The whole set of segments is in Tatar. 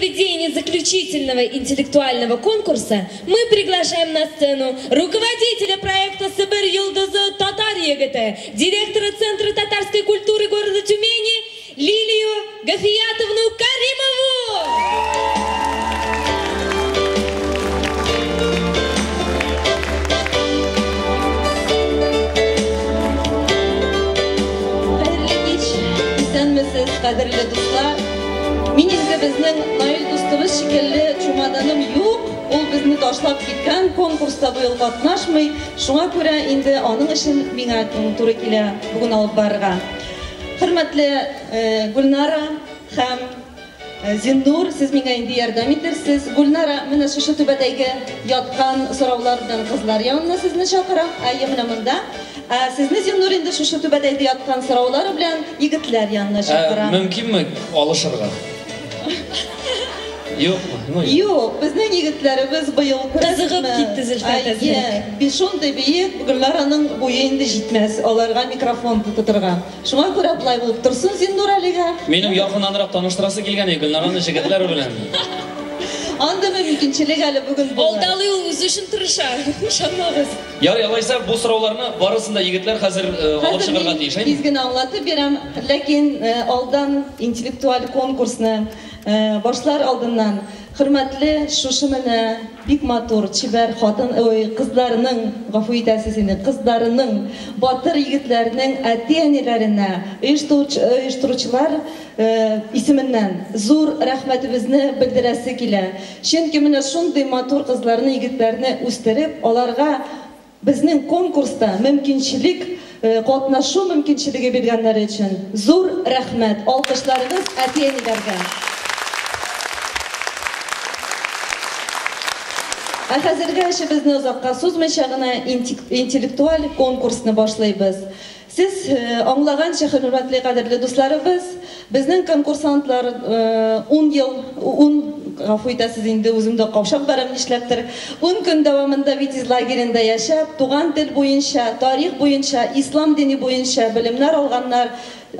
проведение заключительного интеллектуального конкурса мы приглашаем на сцену руководителя проекта Себер Йолдызы Татар егете, директора Центра татарской культуры города Тюмени Лилию Гафиятовну Каримову! Хәерле кич, исәнмесез, кадерле дуслар. Мин инде безнең Наил дустыбыз шикелле чумаданым юк, ул безне ташлап киткән, конкурста быел катнашмый. Шуңа күрә инде аның эшен миңа туры килә бүген алып барырга. Хөрмәтле Гөлнара һәм Зиннур, сез миңа инде ярдәм итерсез. Гөлнара, менә шушы түбәтәйгә яткан сораулар белән кызлар янына сезне чакырам. Әйе, менә монда. Ә сезне, Зиннур, инде шушы түбәтәйдә яткан сораулары белән егетләр янына чакырам. Мөмкинме алышырга? Юкмы? Ну, Юк, безнең егетләребез быел Кызыгып күрәсезме? китте Зөлфәт Әйе, әзрәк. шундый биек, Гөлнараның буе инде җитмәс аларга микрофон тотырга. Шуңа күрә болай булып торсын Зиннур әлегә. Минем якыннанрак таныштырасы килгән иде Гөлнараны егетләр белән. Анда мөмкинчелек әле бүген булыр. Алдалый ул үзе өчен тырыша. Ышанмагыз. Ярый, алайса бу сорауларны барысын да егетләр хәзер алып Хәзер чыгарга мин тиеш, әйме? тиз генә аңлатып бирәм, ләкин алдан интеллектуаль конкурсны башлар алдыннан хөрмәтле шушы менә бик матур, чибәр хатын, ой, кызларының, гафу итәсез инде, кызларының, батыр егетләрнең әти-әниләренә, оештыручылар исеменнән зур рәхмәтебезне белдерәсе килә. Чөнки менә шундый матур кызларны, егетләрне үстереп, аларга безнең конкурста мөмкинчелек, катнашу мөмкинчелеге биргәннәре өчен зур рәхмәт. Алкышларыгыз әти-әниләргә. Ә хәзерге эшебезне озакка сузмыйча гына интеллектуаль конкурсны башлыйбыз. Сез аңлаганча, хөрмәтле кадерле дусларыбыз, безнең конкурсантлар 10 ел, 10, гафу итәсез инде, үзем дә каушап барам нишләптер. 10 көн дәвамында Витязь лагеренда яшәп, туган тел буенча, тарих буенча, ислам дине буенча белемнәр алганнар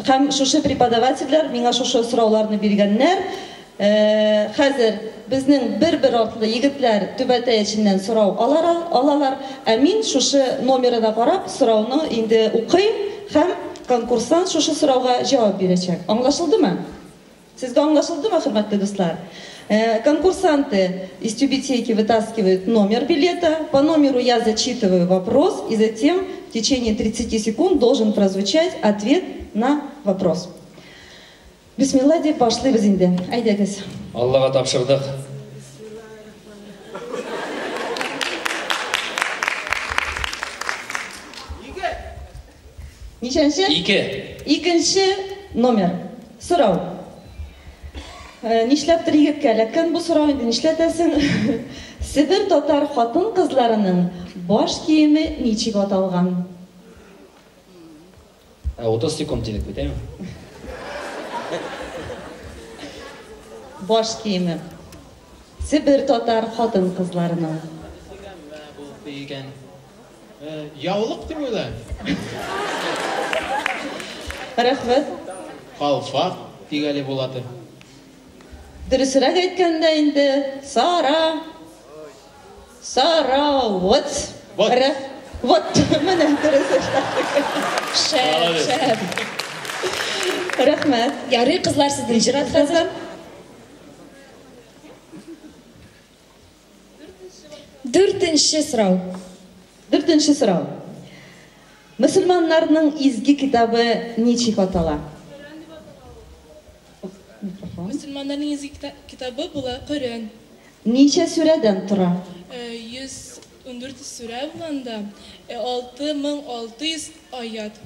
һәм шушы преподавательләр миңа шушы сорауларны биргәннәр. Хәзер безнең бер-бер артлы егетләр түбәтәй эченнән сорау алалар, ә мин шушы номерына карап сорауны инде укыйм һәм конкурсант шушы сорауга җавап бирәчәк. Аңлашылдымы? Сезгә аңлашылдымы, хөрмәтле дуслар? Конкурсанты из тюбетейки вытаскивают номер билета. По номеру я зачитываю вопрос, и затем в течение 30 секунд должен прозвучать ответ на вопрос. Бисмилла дип башлыйбыз инде. Әйдәгез. Аллага тапшырдык. Ничәнче? Ике. Икенче номер. Сорау. Нишләптер егеткә эләккән бу сорау инде, нишләтәсең? Себер татар хатын-кызларының баш киеме ничек аталган? 30 секунд дидек бит, әйме? Баш киеме. Себер татар хатын-кызларының. Яулык дип уйлыйм. Рәхмәт. Калфак дигәле булады. Дөресрәк әйткәндә инде Сара. Сара, вот. Вот. Вот, менә дөрес эшләдек. Шәп, шәп. Рәхмәт. Ярый, кызлар, сезнең чират хәзер. Дүртенче сорау. Дүртенче сорау. Мөселманнарның изге китабы ничек атала? Мөселманнарның изге китабы була Коръән. Ничә сүрәдән тора? 114 сүрә булганда 6600 аят.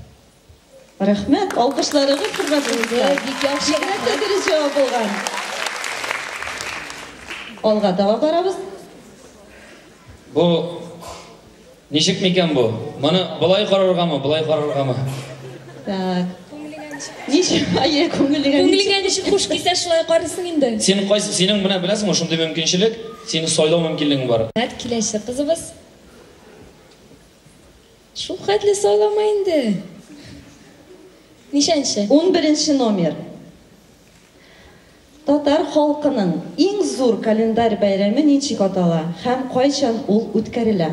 Рәхмәт, алкышларыгыз, хөрмәтле дуслар. Бик яхшы. Бигрәк тә дөрес җавап булган. Алга таба барабыз. Бу ничек микән бу? Моны болай караргамы, болай караргамы? Так. Ничек? Әйе, күңелеңә ничек? Күңелеңә ничек хуш килсә, шулай карыйсың инде. Син кайсы, синең менә беләсеңме, шундый мөмкинчелек, сине сайлау мөмкинлегең бар. Рәхмәт, киләсе кызыбыз. Шул хәтле сайлама инде. Ничәнче? 11 номер. Татар халкының иң зур календарь бәйрәме ничек атала һәм кайчан ул үткәрелә?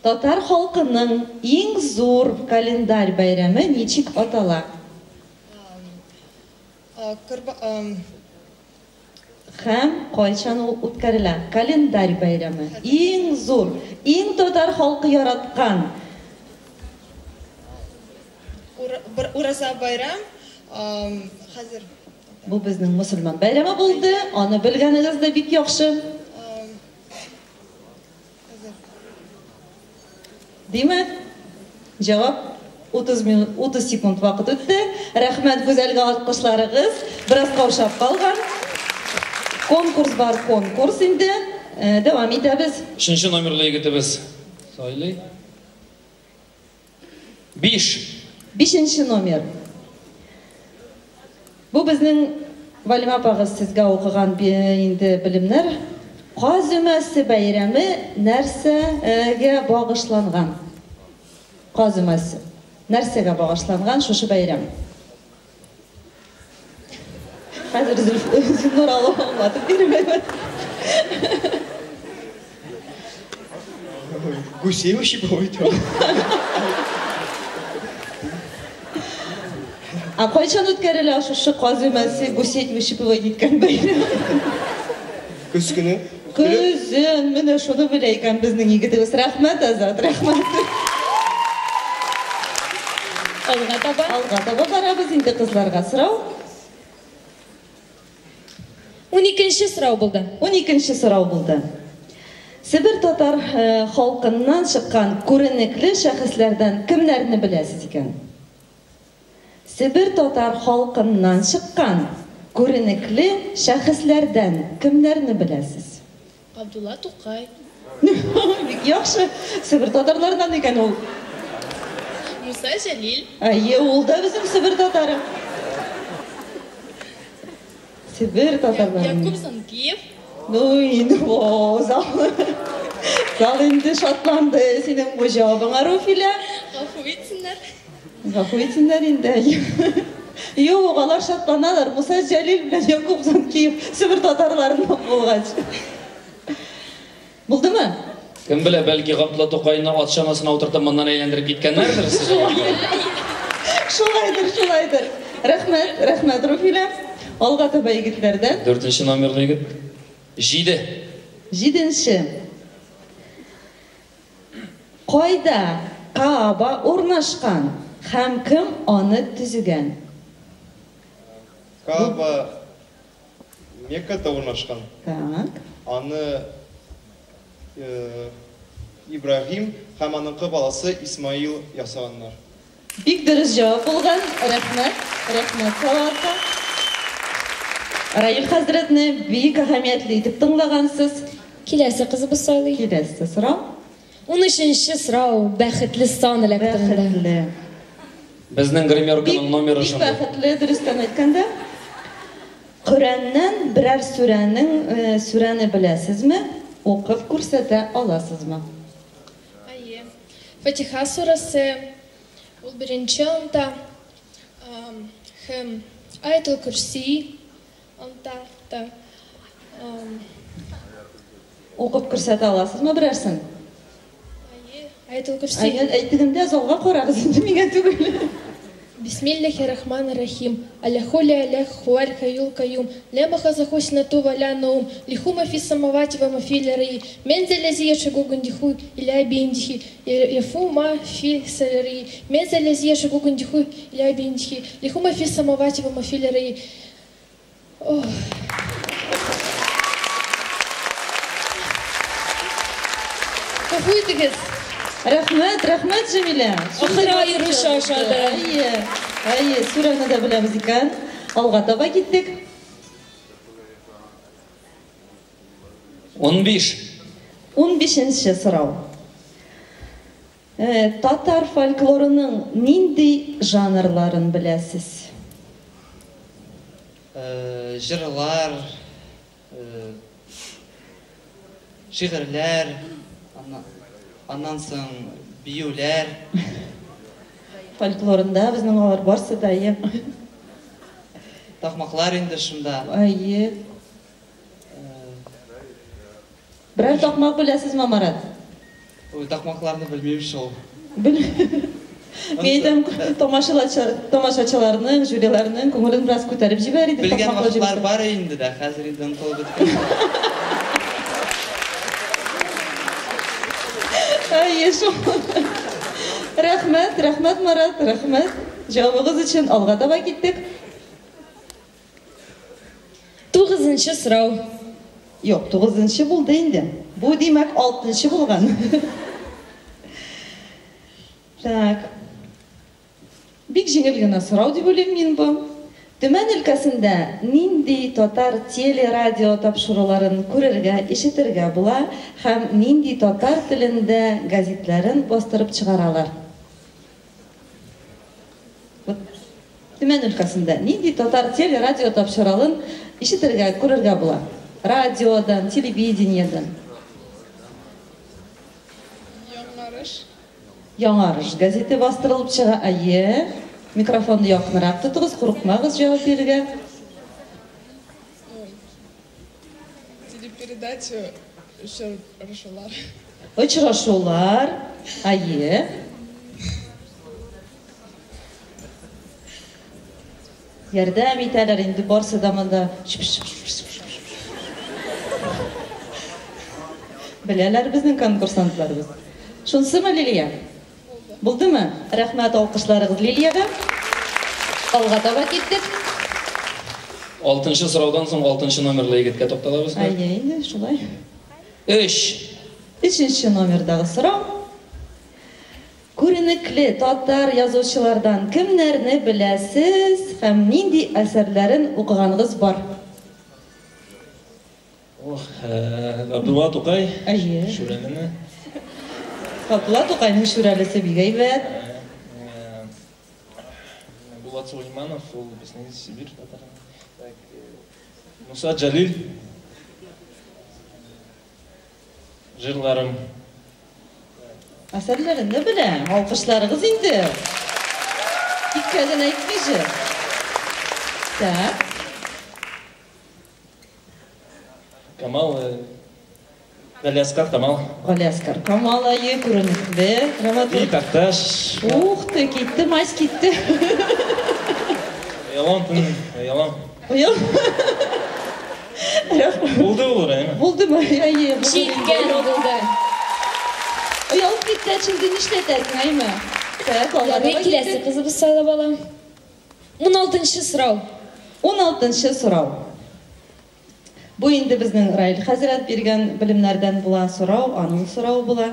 Татар халкының иң зур календарь бәйрәме ничек атала? Һәм кайчан ул үткәрелә? Календарь бәйрәме. Иң зур, иң татар халкы яраткан. Ураза байрам, хәзер. Бу безнең мөселман бәйрәме булды. Аны белгәнегез дә бик яхшы. Димәк, җавап 30 минут, 30 секунд вакыт үтте. Рәхмәт Гүзәлгә алкышларыгыз. Бераз каушап калган. Конкурс бар, конкурс инде. Дәвам итәбез. Өченче номерлы егетебез сайлый. 5. Бишенче номер. Бу безнең Валима апагыз сезгә укыган инде белемнәр. Каз өмәсе бәйрәме нәрсәгә багышланган? Каз өмәсе. Нәрсәгә багышланган шушы бәйрәм? Хәзер Зөлнур алып аңлатып бирмәйме? Гусей ущипывает. А кайчан үткәрелә шушы каз өмәсе гусей ущипывать иткән бәйрәм? Көз көне. Көзен, менә шуны белә икән безнең егетебез. Рәхмәт, Азат, рәхмәт. Алга таба. Алга таба барабыз инде кызларга сорау. 12-нче сорау булды. 12-нче сорау булды. Себер татар халкыннан чыккан күренекле шәхесләрдән кемнәрне беләсез икән? Себер татар халкыннан чыккан күренекле шәхесләрдән кемнәрне беләсез? Габдулла Тукай. Бик яхшы. Себер татарларыннан икән ул. Муса Җәлил. Әйе, ул да безнең Себер татары. Себер татарлары. Якуб Занкиев. Ну, инде, о, зал. Зал инде шатланды синең бу җавабыңа, Руфилә. Гафу итсеннәр. Гафу итсеннәр инде. Юк, алар шатланалар. Муса Җәлил белән Якуб Занкиев Себер татарларыннан булгач. Булдымы? Кем белә, бәлки Габдулла Тукайны ат чанасына утыртып моннан әйләндереп киткәннәрдер сез. Шулайдыр, шулайдыр. Рәхмәт, рәхмәт, Руфилә. Алга таба егетләрдән. 4-нче номерлы егет. 7. 7-нче. Кайда Кааба урнашкан һәм кем аны төзегән? Кааба Меккада урнашкан. Так. Аны Ибраһим һәм аныкы баласы Исмаил ясаганнар. Бик дөрес җавап булган. Рәхмәт, рәхмәт Салаватка. Раил хәзрәтне бик әһәмиятле итеп тыңлагансыз. Киләсе кызыбыз сайлый. Киләсе сорау. 13-нче сорау бәхетле сан эләктерендә. Бәхетле. Безнең гримерканың номеры шундый. Бик бәхетле, дөрестән әйткәндә. Коръәннән берәр сүрәнең сүрәне беләсезме? Укып күрсәтә аласызмы? Әйе. Фатиха сүрәсе ул беренче анда һәм Аятул Курси анда да. Укып күрсәтә аласызмы берәрсен? Әйе, Аятул Курси. Әйе, әйтегендә залга карагыз инде, миңа түгел. Бисмиллахи-рахмани-рахим. Аллаху ля илях хуаль хайюл каюм. Ля махазаху синату ва ля наум. Лиху ма фи самавати ва ма фи лярии. Мен залязи яшагу гандиху иля биндихи. Яфу ма фи салярии. Мен залязи яшагу гандиху иля биндихи. Лиху ма фи самавати ва ма фи лярии. Ох. Гафу итегез. Рәхмәт, рәхмәт, Җәмилә. Ахыры аеруча ошады. Әйе, әйе, сүрәне дә беләбез икән. Алга таба киттек. 15. 15-нче сорау. Татар фольклорының нинди жанрларын беләсез? Җырлар, шигырьләр, аннан. аннан соң биюләр. Фольклорында безнең алар барсы да, әйе. Такмаклар инде шунда. Әйе. Берәр такмак беләсезме, Марат? Ой, такмакларны белмим шул. Бел. Мин әйтәм, тамашачыларның, жюриларның күңелен бераз күтәреп җибәр иде. Белгән вакытлар бар инде дә, хәзер инде онытылып беткән. Әйе, шул. Рәхмәт, рәхмәт, Марат, рәхмәт. Җавабыгыз өчен алга таба киттек. Тугызынчы сорау. Юк, тугызынчы булды инде. Бу, димәк, алтынчы булган. Так. Бик җиңел генә сорау дип уйлыйм мин бу. Төмән өлкәсендә нинди татар теле-радио тапшыруларын күрергә, ишетергә була һәм нинди татар телендә гәзитләрен бастырып чыгаралар? Вот Төмән өлкәсендә нинди татар теле-радио тапшыралын ишетергә, күрергә була? Радиодан, телевидениедән. Яңарыш. Яңарыш газеты бастырылып чыга. Әйе. Микрофонны якынрак тотыгыз, курыкмагыз җавап бирергә. Телепередача Очрашулар. Очрашулар. Әйе. Ярдәм итәләр инде барсы да монда. Беләләр безнең конкурсантларыбыз. Шунсымы, Лилия? Булдымы? Рәхмәт, алкышларыгыз Лилиягә. Алга таба киттек. Алтынчы сораудан соң алтынчы номерлы егеткә тукталабыз. Әйе, инде шулай. Өч. Өченче номердагы сорау. Күренекле татар язучылардан кемнәрне беләсез һәм нинди әсәрләрен укыганыгыз бар? Ох, Габдулла Тукай. Әйе. Шүрәлене. Габдулла Тукайның Шүрәлесе бик әйбәт. Булат Сулейманов, ул безнең Сибирь татары. Так, Муса Җәлил. Җырларым. Әсәрләрен дә белә. Алкышларыгыз инде. Тиккә генә әйтми җыр. Так. Камал, Галиәскар Камал. Галиәскар Камал, әйе, күренекле драматург. И Такташ. Ух ты, китте, мазь китте. Ялан, ялан. Оял. Булды булыр, әйме? Булдымы? Әйе. Җиткән булды. Оялып китте, инде нишләтәсең, әйме? Так, алга Ярый, таба киләсе киттек. кызыбыз сайлап ала. 16нчы сорау. 16нчы сорау. Бу инде безнең Раил хәзрәт биргән белемнәрдән була сорау, аның соравы була.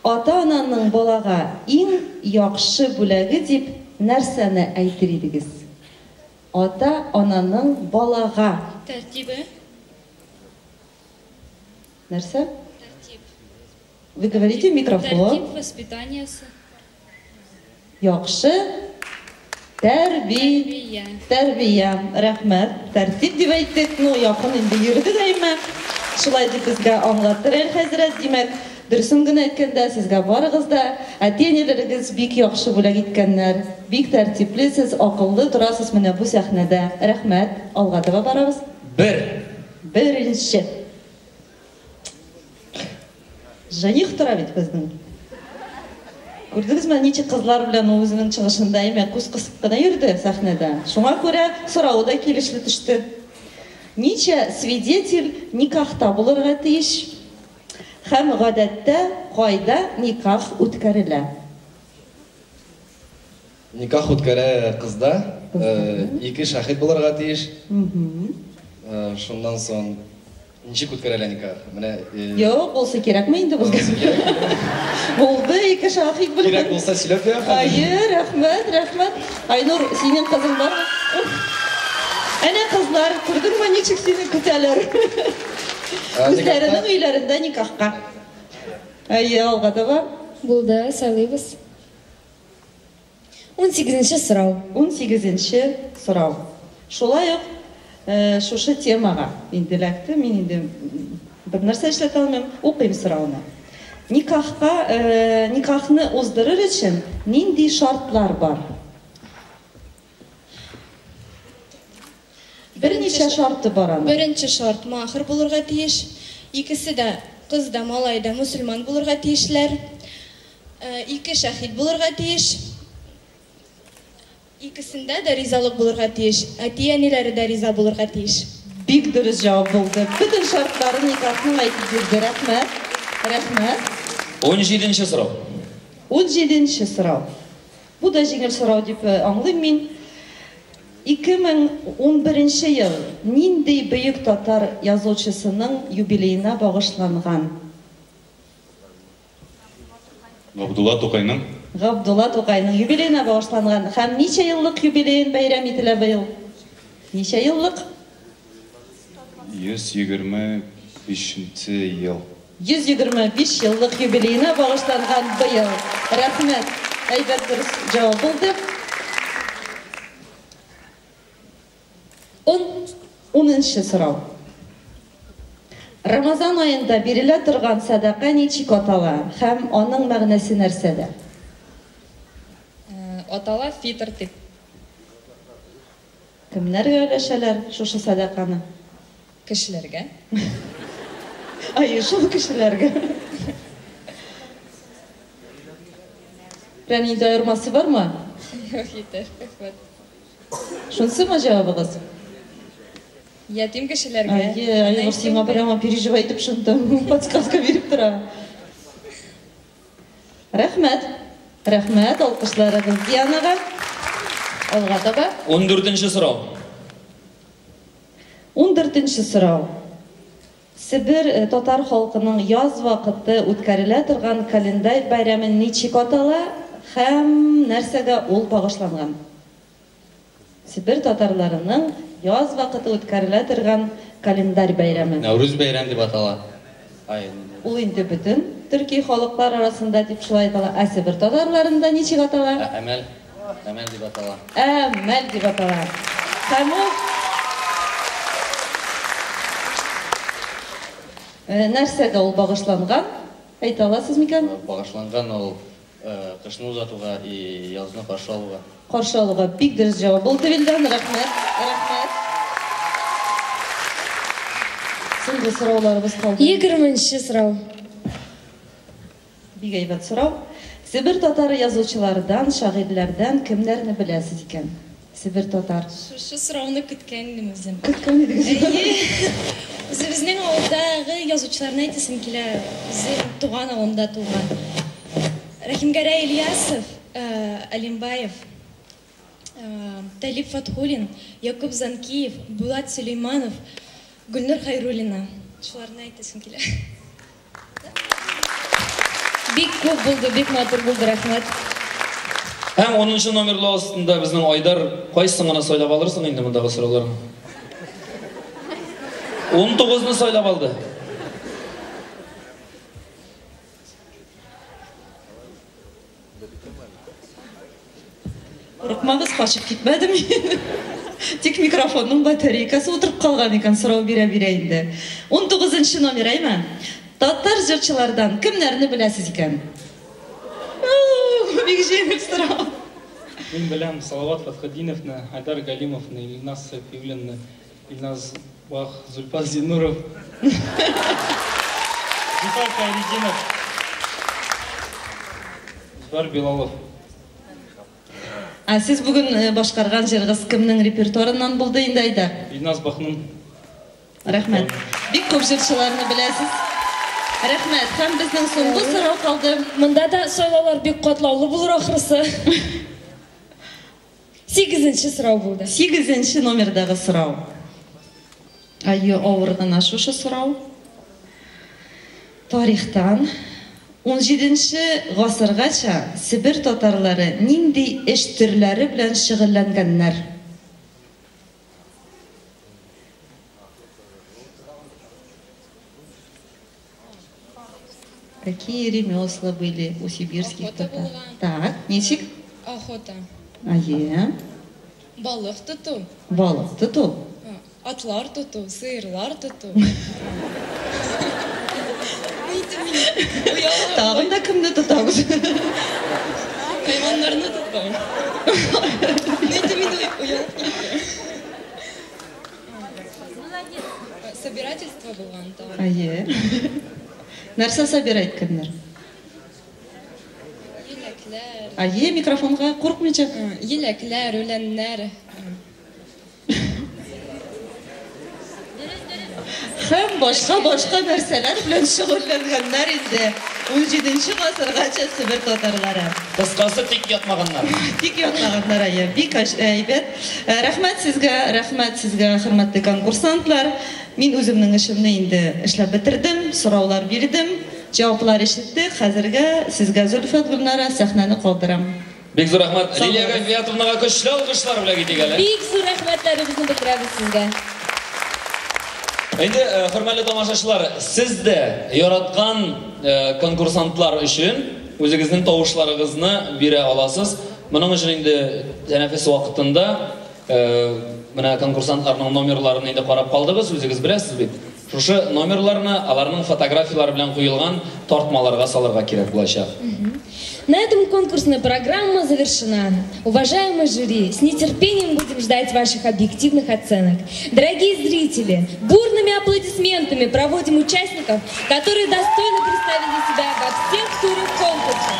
Ата-ананың балага иң яхшы бүләге дип нәрсәне әйтер идегез? Ата-ананың балага. Тәртибе. Нәрсә? Тәртип. Вы говорите в микрофон. Тәртип воспитаниясе. Яхшы тәрби Тәрбия. тәрбия. Рәхмәт. Тәртип дип әйттек. Ну, якын инде йөрдек әйме. Шулай дип безгә аңлатты Раил хәзрәт. Димәк, дөресен генә әйткәндә, сезгә барыгыз да әти-әниләрегез бик яхшы бүләк иткәннәр. Бик тәртипле сез, акыллы торасыз менә бу сәхнәдә. Рәхмәт. Алга таба барабыз. Бер. Беренче. Жених тора бит безнең. Күрдегезме, ничек кызлар белән ул үзенең чыгышында әйме күз кысып кына йөрде сәхнәдә. Шуңа күрә соравы да килешле төште. Ничә свидетель никахта булырга тиеш? Һәм гадәттә кайда никах үткәрелә? Никах үткәрә кызда, ике шаһит булырга тиеш. Шуннан соң ничек үткәрелә никах? Менә Юк, булса кирәкме инде безгә? Булды, ике шаһит белән. Кирәк булса сөйләп бирәм хәзер. Әйе, рәхмәт, рәхмәт. Айнур, синең кызың бармы? Әнә кызлар, күрдеңме, ничек сине көтәләр? Үзләренең өйләрендә никахка. Әйе, алга таба. Булды, сайлыйбыз. 18нче сорау. 18нче сорау. Шулай ук шушы темага инде эләкте. Мин инде бер нәрсә эшләтә алмыйм. Укыйм сорауны. Никахка, никахны уздырыр өчен нинди шартлар бар? Берничә шарты бар аның. Беренче шарт махр булырга тиеш. Икесе дә, кыз да, малай да мөселман булырга тиешләр. Ике шәһид булырга тиеш. Икесендә дә ризалык булырга тиеш. Әти-әниләре дә риза булырга тиеш. Бик дөрес җавап булды. Бөтен шартларын никахның әйтеп бирде. Рәхмәт. Рәхмәт. Унҗиденче сорау. Унҗиденче сорау. Бу да җиңел сорау дип аңлыйм мин. 2011 ел нинди бөек татар язучысының юбилеена багышланган? Габдулла Тукайның. Габдулла Тукайның юбилеена багышланган. Һәм ничә еллык юбилеен бәйрәм ителә быел? Ничә еллык? 125 нче ел. 125 еллык юбилеена багышланган быел. Рәхмәт. Әйбәт дөрес җавап булды. Ун, унынчы сорау. Рамазан аенда бирелә торган сәдака ничек атала һәм аның мәгънәсе нәрсәдә? Атала фитр дип. Кемнәргә өләшәләр шушы сәдаканы? Кешеләргә. Әйе, шул кешеләргә. Прям нинди аермасы бармы? Юк, җитәр, рәхмәт. Шунсымы җавабыгыз? Ятим кешеләргә. Әйе, Айнур сиңа прямо переживай итеп шунда подсказка биреп тора. Рәхмәт. Рәхмәт, алкышларыгыз Дианага. Алга таба. Ундүртенче сорау. Ундүртенче сорау. Себер татар халкының яз вакыты үткәрелә торган календарь бәйрәме ничек атала һәм нәрсәгә ул багышланган? Себер татарларының яз вакыты үткәрелә торган календарь бәйрәме. Нәүрүз бәйрәм дип атала. Ай. Ул инде бөтен төрки халыклар арасында дип шулай атала. Ә Себер татарларында ничек атала? Ә Әмәл. Әмәл дип атала. Әмәл дип атала. Һәм ул нәрсәгә ул багышланган? Әйтә аласыз микән? Багышланган ул Кышны озатуга и язны каршы алуга. Каршы алуга. Бик дөрес җавап булды, Вилдан. Рәхмәт. Рәхмәт. Соңгы сорауларыбыз калды. Егерменче сорау. Бик әйбәт сорау. Себер татары язучылардан, шагыйрьләрдән кемнәрне беләсез икән? Себер татар. Шушы сорауны көткән идем үзем. Көткән идегез? Әйе. Үзебезнең авылдагы язучыларны әйтәсем килә. Үзем туган авылымда туган. Рәхимгәрәй Ильясов, Алимбаев, Талип Фатхуллин, Якуб Занкиев, Булат Сөләйманов, Гөлнур Хәйруллина. Шуларны әйтәсем килә. Бик күп булды, бик матур булды, рәхмәт. Һәм унынчы номерлы астында безнең Айдар, кайсысын гына сайлап алырсың инде мондагы сорауларны? Унтугызны сайлап алды. Курыкмагыз, качып китмәдем мин. Тик микрофонның батарейкасы утырып калган икән, сорау бирә-бирә инде. Унтугызынчы номер, әйме? Татар җырчылардан кемнәрне беләсез икән? Бик җиңел сорау. Мин беләм Салават Фәтхетдиновны, Айдар Галимовны, Илназ Сафиуллинны, Илназ Бах, Зульфат Зиннуров, Зөфәр Хәйретдинов, Зөфәр Билалов. Ә сез бүген башкарган җырыгыз кемнең репертуарыннан булды инде, Айдар? Илназ Бахның. Рәхмәт. Бик күп җырчыларны беләсез. Рәхмәт. Һәм безнең соңгы сорау калды. Монда да сайлаулар бик катлаулы булыр ахрысы. Сигезенче сорау булды. Сигезенче номердагы сорау. Әйе, авыр гына шушы сорау. Тарихтан. Унҗиденче гасыргача Себер татарлары нинди эш төрләре белән шөгыльләнгәннәр? Какие ремесла были у сибирских Охота татар? булган. Так, ничек? Охота. Әйе. Балык тоту. Балык тоту. Атлар тоту, сыерлар тоту. Тагын да кемне тотабыз? Хайваннарны тоткан. Инде мин уялып киттем. Собирательство булган тагын. Әйе. Нәрсә собирать иткәннәр? Еләкләр. Әйе, микрофонга куркмыйча. Еләкләр, үләннәр. Һәм башка-башка нәрсәләр белән шөгыльләнгәннәр инде 17 гасыргача Себер татарлары. Кыскасы, тик ятмаганнар. Тик ятмаганнар, әйе. Бик әйбәт. Рәхмәт сезгә, рәхмәт сезгә, хөрмәтле конкурсантлар. Мин үземнең эшемне инде эшләп бетердем, сораулар бирдем, җаваплар ишеттек. Хәзергә сезгә, Зөлфәт, Гөлнара, сәхнәне калдырам. Бик зур рәхмәт. Лилия Гафиятовнага көчле алкышлар бүләк итик әле. Бик зур рәхмәтләребезне белдерәбез сезгә. Инде, хөрмәтле тамашачылар, сез дә яраткан конкурсантлар өчен үзегезнең тавышларыгызны бирә аласыз. Моның өчен инде тәнәфес вакытында менә конкурсантларның номерларын инде карап калдыгыз, үзегез беләсез бит. Шушы номерларны аларның фотографияләре белән куелган тартмаларга салырга кирәк булачак. На этом конкурсная программа завершена. Уважаемый жюри, с нетерпением будем ждать ваших объективных оценок. Дорогие зрители, бурными аплодисментами проводим участников, которые достойно представили себя во всех турах конкурса.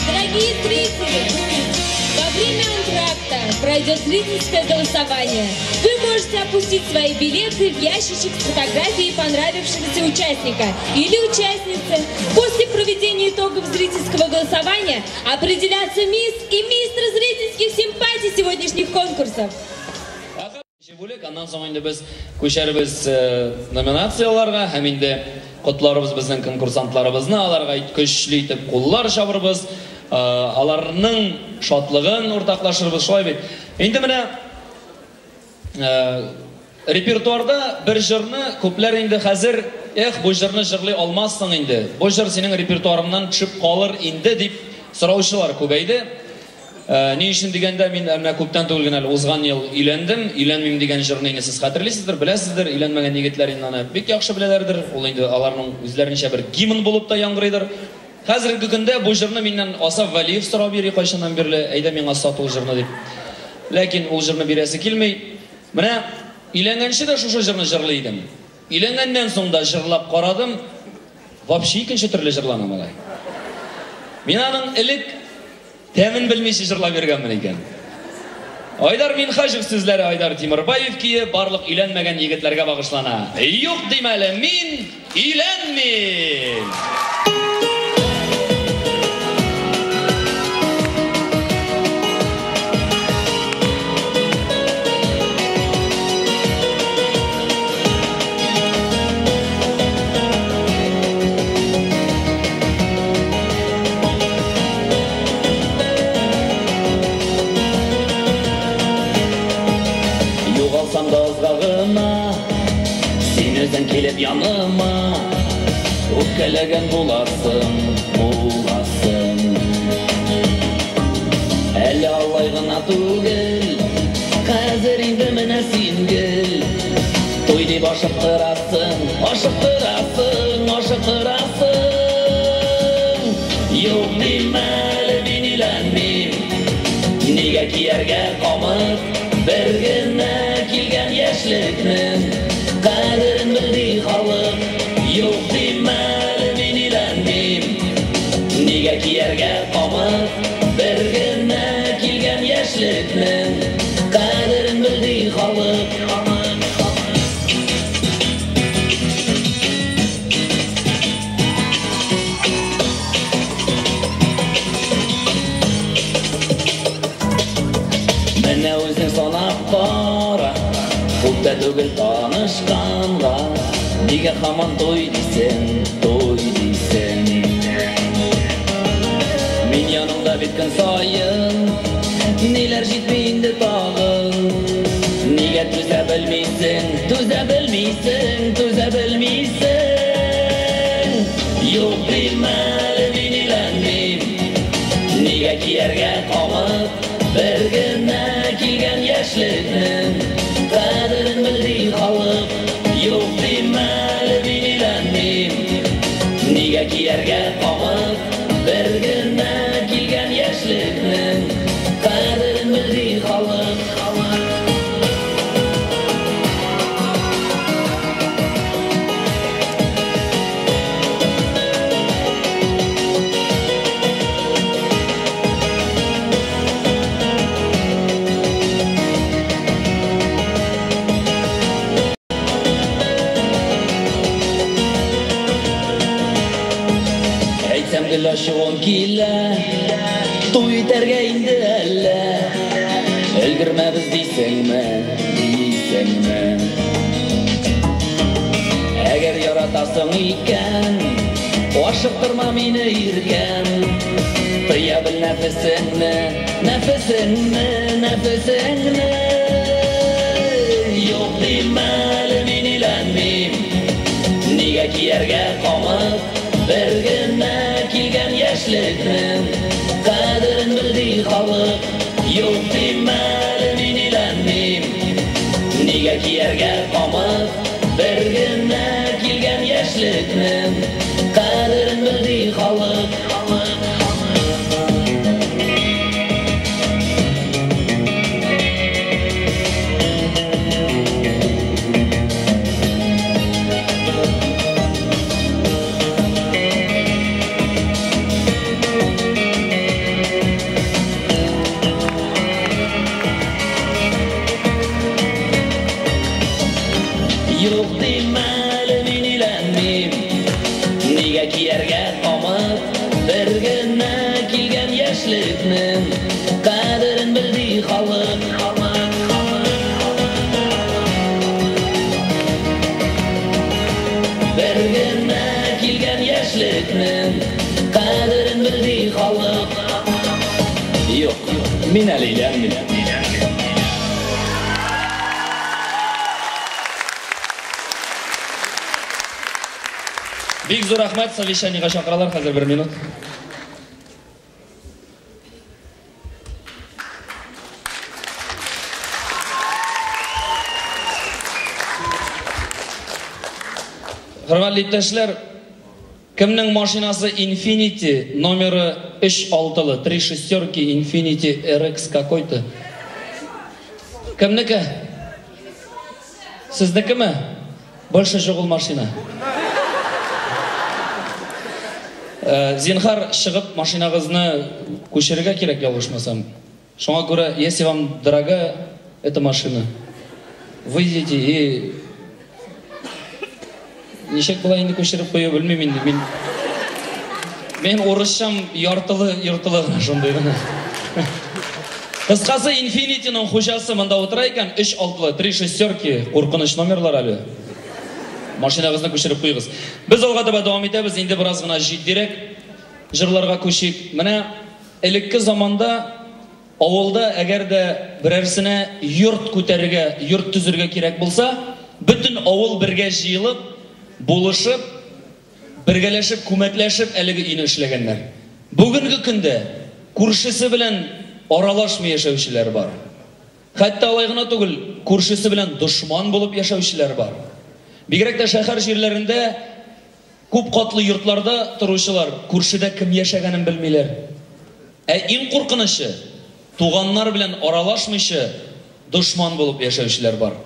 Дорогие зрители, во время антракта пройдет зрительское голосование. Вы можете опустить свои билеты в ящичек с фотографией понравившегося участника или участницы. После проведения итогов зрительского голосования определятся мисс и мистер зрительских симпатий сегодняшних конкурсов. Бүлек, аннан соң инде без күчәрбез номинацияларга һәм инде котларыбыз безнең конкурсантларыбызны, аларга көчле итеп куллар чабырбыз, аларның шатлыгын уртаклашырбыз, шулай бит. Инде менә репертуарда бер җырны күпләр инде хәзер, эх, бу җырны җырлый алмассың инде, бу җыр синең репертуарыңнан төшеп калыр инде дип сораучылар күбәйде. Ни өчен дигәндә, мин менә күптән түгел генә әле узган ел өйләндем. Өйләнмим дигән җырны инде сез хәтерлисездер, беләсездер. Өйләнмәгән егетләр инде аны бик яхшы беләләрдер. Ул инде аларның үзләренчә бер гимн булып та яңгырыйдыр. Хәзерге көндә бу җырны миннән Асаф Вәлиев сорап йөри кайчаннан бирле, әйдә миңа сат ул җырны дип. Ләкин ул җырны бирәсе килми. Менә өйләнгәнче дә шушы җырны җырлый идем. Өйләнгәннән соң да җырлап карадым. Вообще икенче төрле җырланам алай. Мин аның элек тәмен белмичә җырлап йөргәнмен икән. Айдар Минхаҗев сүзләре Айдар Тимурбаев көе барлык өйләнмәгән егетләргә багышлана. Юк дим әле, мин өйләнмим. Югалсам да ызгагына, син үзең килеп яныма, үпкәләгән буласың, буласың. Әле алай гына түгел, хәзер инде менә син гел. Туй дип ашыктырасың, ашыктырасың, ашыктырасың. Юк дим әле, мин өйләнмим, нигә кияргә камыт? Бер генә килгән яшьлекнең кадерен белди халык. Юк дим әле, мин өйләнмим, нигә кияргә камыт? Бер генә килгән яшьлекнең кадерен белди халык. Әнә үзең санап кара, күп тә түгел танышканга, нигә һаман туй дисең, туй дисең? Мин яныңда бит көн саен, ниләр җитми инде тагын? Нигә түзә белмисең, түзә белмисең, түзә белмисең? Юк дим әле, мин өйләнмим. Нигә кияргә камыт? Бер генә килгән яшьлекнең кадерен бел ди халык. Юк дим әле, мин өйләнмим. Нигә кияргә камыт? Бер генә килгән яшьлекнең кадерен бел ди халык. Әйтсәм гел ачуым килә, туй итәргә инде әллә? Өлгермәбез дисеңме, дисеңме? Әгәр яратасың икән, ашыктырма мине, иркәм. Тыя бел нәфесеңне, нәфесеңне, нәфесеңне. Юк дим әле, мин өйләнмим. Нигә кияргә камыт? Бер генә килгән яшьлекнең кадерен бел ди халык. Юк дим әле, мин өйләнмим. Нигә кияргә камыт? Бер генә килгән яшьлекнең кадерен бел ди халык. Юк дим әле, мин өйләнмим. Нигә кияргә камыт? Бер генә килгән яшьлекнең кадерен бел ди халык. Бер генә килгән яшьлекнең кадерен бел ди халык. Юк, мин әле өйләнмим. Бик зур рәхмәт, совещаниега чакыралар хәзер бер минут. Хөрмәтле иптәшләр, кемнең машинасы Infiniti номеры 3 алтылы, 3 шестерки Infiniti RX какой-то? Кемнеке? Сезнекеме? Больше юк ул машина. Зинһар, чыгып машинагызны күчерергә кирәк, ялгышмасам. Шуңа күрә, если вам дорога эта машина, выйдите и ничек була инде күчереп кую, белмим инде. Мин урысчам яртылы, йортылы гына шундый гына. Кыскасы, Infiniti-ның хуҗасы монда утыра икән, 3 алтылы, 3 шестерки, куркыныч номерлар әле. Машинагызны күчереп куегыз. Без алга таба дәвам итәбез, инде бераз гына җитдирәк җырларга күчик. Менә элекке заманда авылда әгәр дә берәрсенә йорт күтәрергә, йорт төзергә кирәк булса, бөтен авыл бергә җыелып, булышып, бергәләшеп, күмәкләшеп әлеге өйне эшләгәннәр. Бүгенге көндә күршесе белән аралашмый яшәүчеләр бар. Хәтта алай гына түгел, күршесе белән дошман булып яшәүчеләр бар. Бигрәк тә шәһәр җирләрендә күп катлы йортларда торучылар күршедә кем яшәгәнен белмиләр. Ә иң куркынычы, туганнар белән аралашмыйча дошман булып яшәүчеләр бар.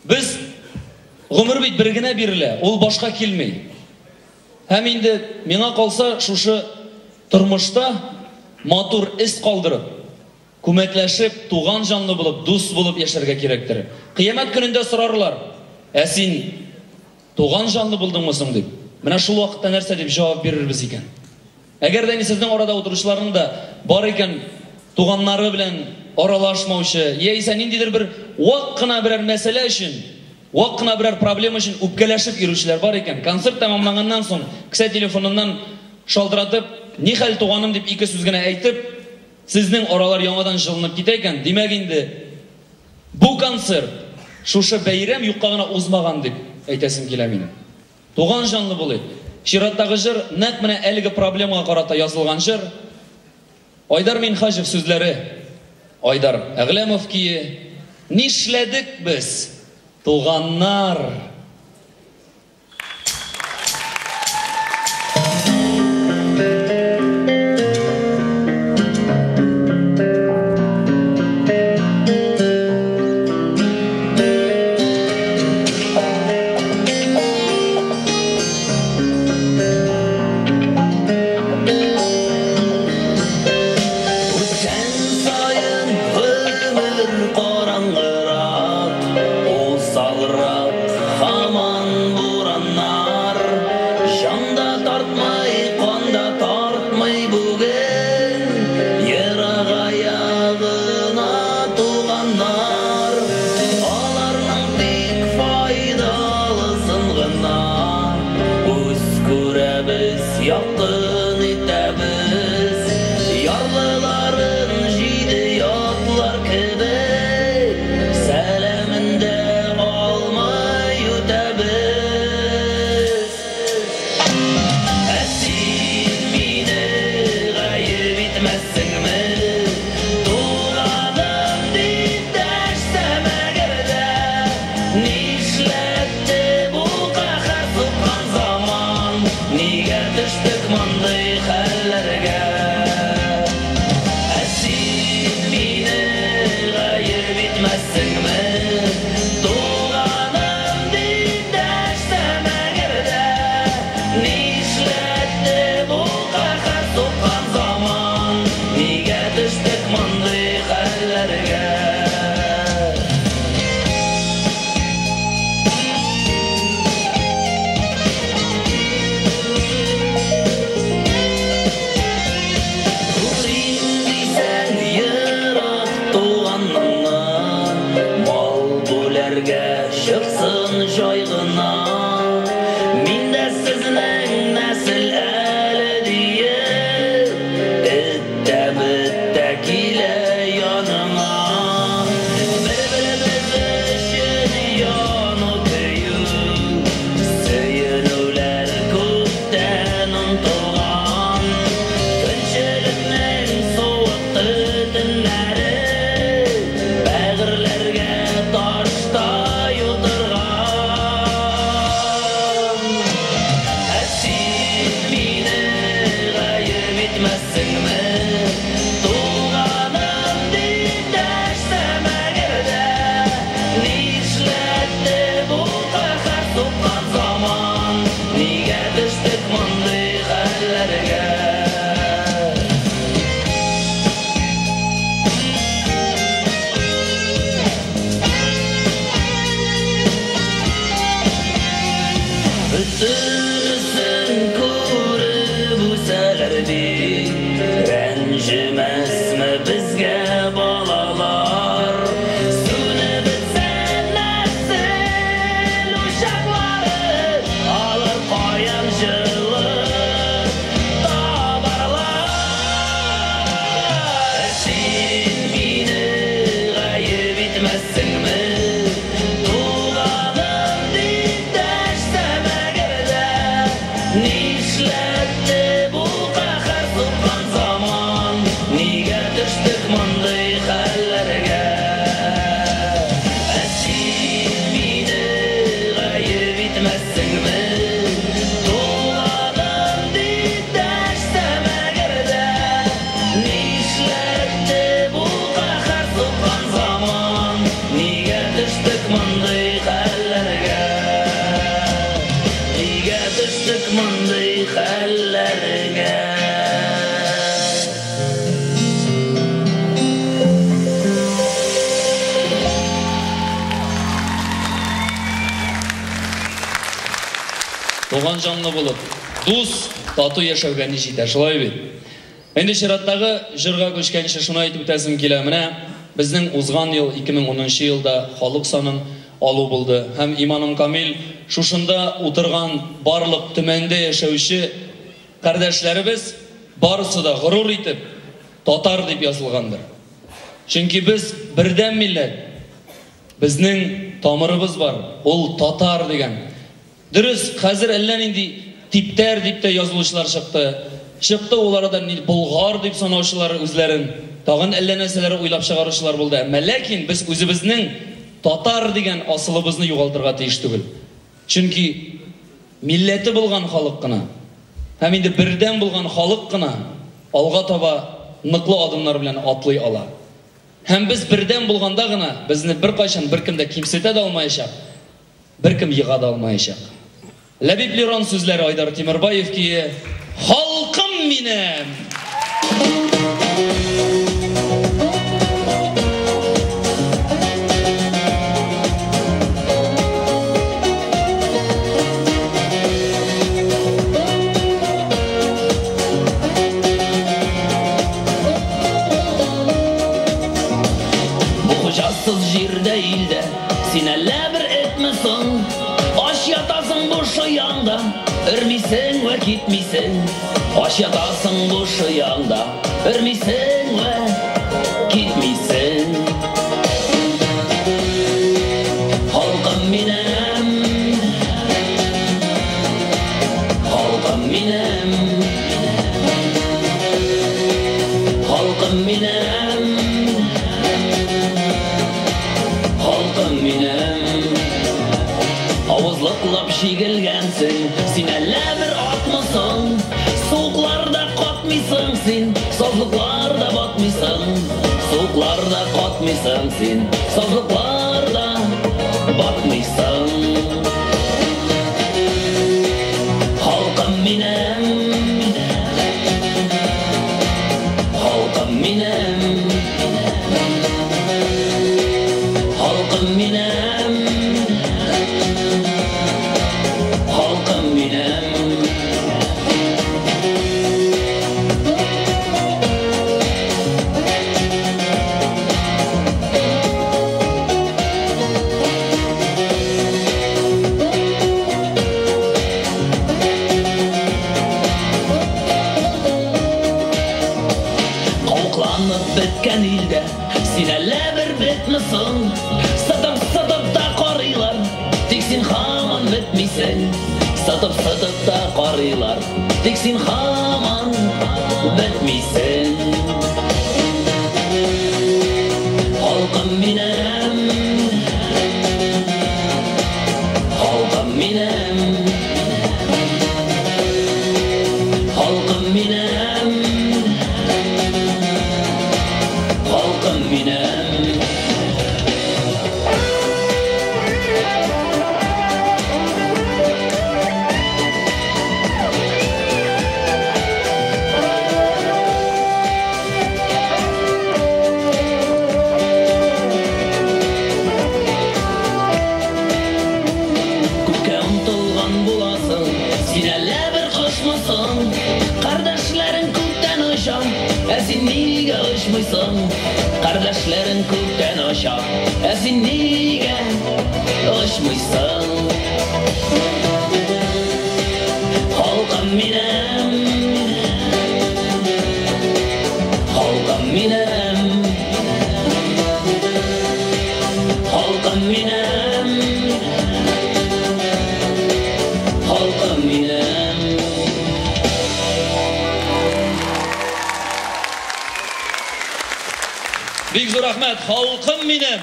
Без гомер бит бер генә бирелә, ул башка килми. Һәм инде миңа калса, шушы тормышта матур эз калдырып, күмәкләшеп, туган җанлы булып, дус булып яшәргә кирәктер. Кыямәт көнендә сорарлар, ә син туган җанлы булдыңмы соң дип. Менә шул вакытта нәрсә дип җавап бирербез икән? Әгәр дә инде сезнең арада утыручыларның да бар икән туганнары белән аралашмаучы, яисә ниндидер бер вак кына берәр мәсьәлә өчен, вак кына берәр проблема өчен үпкәләшеп йөрүчеләр бар икән, концерт тәмамланганнан соң кесә телефоныннан шалтыратып, "Ни хәл, туганым?" дип ике сүз генә әйтеп, сезнең аралар яңадан җылынып китә икән, димәк инде бу концерт, шушы бәйрәм юкка гына узмаган дип әйтәсем килә минем. Туган җанлы булыйк. Чираттагы җыр нәкъ менә әлеге проблемага карата язылган җыр. Айдар Минһаҗев сүзләре, Айдар Әгъләмов көе. Нишләдек без, туганнар? Үткән саен гомер караңгырак, усалрак һаман бураннар. Җан да тартмый, кан да тартмый бүген, ерагая гына туганнар. Аларның тик файдалысын гына үз күрәбез, якын итәбез. Ярлыларын җиде ятлар кебек, сәламен дә алмый үтәбез. Ә син мине гаеп итмәссеңме? Туганым дип дәшсәм әгәр дә, нишләтте бу каһәр суккан заман? Нигә төштек мондый хәлләргә? Ә син мине гаеп итмәссеңме? Туганым дип дәшсәм әгәр дә, нишләтте бу каһәр суккан заман? Нигә төштек мондый хәлләргә? Күрим дисәң ерак туганыңны, мал бүләргә чыксын җай гына. Мин дә сезнең нәсел әле диеп, эт тә бет тә килә яныңа. Бер-беребез өчен яну көю, сөенүләр күптән онытылган. Көнчелекнең суык төтеннәре бәгырьләргә таштай утырган. Ә син мине гаеп итмәссеңме? Туганым дип дәшсәм әгәр дә, нишләтте бу каһәр суккан заман? Нигә төштек мондый хәлләргә? Бөтенесен күреп үсәләр бит, рәнҗемәсме безгә балалар? Сүнеп бетсә нәсел учаклары, алар каян җылы табарлар? Син мине гаеп итмәссеңме? Туганым дип дәшсәм әгәр дә, нишләтте бу каһәр суккан заман? Нигә төштек мондый хәлләргә? Ә син мине гаеп итмәссеңме? Туганым дип дәшсәм әгәр дә, нишләтте бу каһәр суккан заман? Нигә төштек мондый хәлләргә? Нигә төштек мондый хәлләргә? Туган җанлы булып, дус, тату яшәүгә ни җитә, шулай бит? Инде чираттагы җырга күчкәнче шуны әйтеп үтәсем килә. Менә Безнең узган ел, 2010 елда халык санын алу булды. Һәм иманым камил, шушында утырган барлык Төмәндә яшәүче кардәшләребез барысы да горур итеп татар дип язылгандыр. Чөнки без бердәм милләт. Безнең тамырыбыз бар, ул татар дигән. Дөрес, хәзер әллә нинди типтәр дип тә язылучылар чыкты. Чыкты ул арада ни болгар дип санаучылар үзләрен, тагын әллә нәрсәләр уйлап чыгаручылар булды. Әмма ләкин без үзебезнең татар дигән асылыбызны югалтырга тиеш түгел. Чөнки милләте булган халык кына һәм инде бердәм булган халык кына алга таба ныклы адымнар белән атлый ала. Һәм без бердәм булганда гына безне беркайчан беркем дә кимсетә дә алмаячак, беркем ега да алмаячак. Ләбиб Лерон сүзләре, Айдар Тимербаев көе Халкым минем! Бу хуҗасыз җирдә, илдә син әллә бер этме соң? Ач ятасың бу шояңда, өрмисең вә китмисең. Ач ятасың бу шояңда, өрмисең вә китмисең. Халкым минем, халкым минем, халкым минем, халкым минем. Авызлыклап чигелгәнсең, син әллә бер атмысың? Суыкларда катмыйсың син, сазлыкларда батмыйсың. Суыкларда катмыйсың син, сазлыкларда батмыйсың. Халкым минем, халкым минем, халкым минем, халкым минем. Кауыкланып беткән илдә син әллә бер бетме соң? Сытып-сытып та карыйлар, тик син һаман бетмисең. Сытып-сытып та карыйлар, тик син һаман бетмисең. Халкым минем, халкым минем, халкым минем, халкым минем. Күккә омтылган буласың, син әллә бер кошмысың? Кардәшләрең күктән оча, ә син нигә очмыйсың? Кардәшләрең күктән оча, ә син нигә очмыйсың? Халкым минем, халкым минем, халкым минем, халкым минем. Бик зур рәхмәт, халкым минем!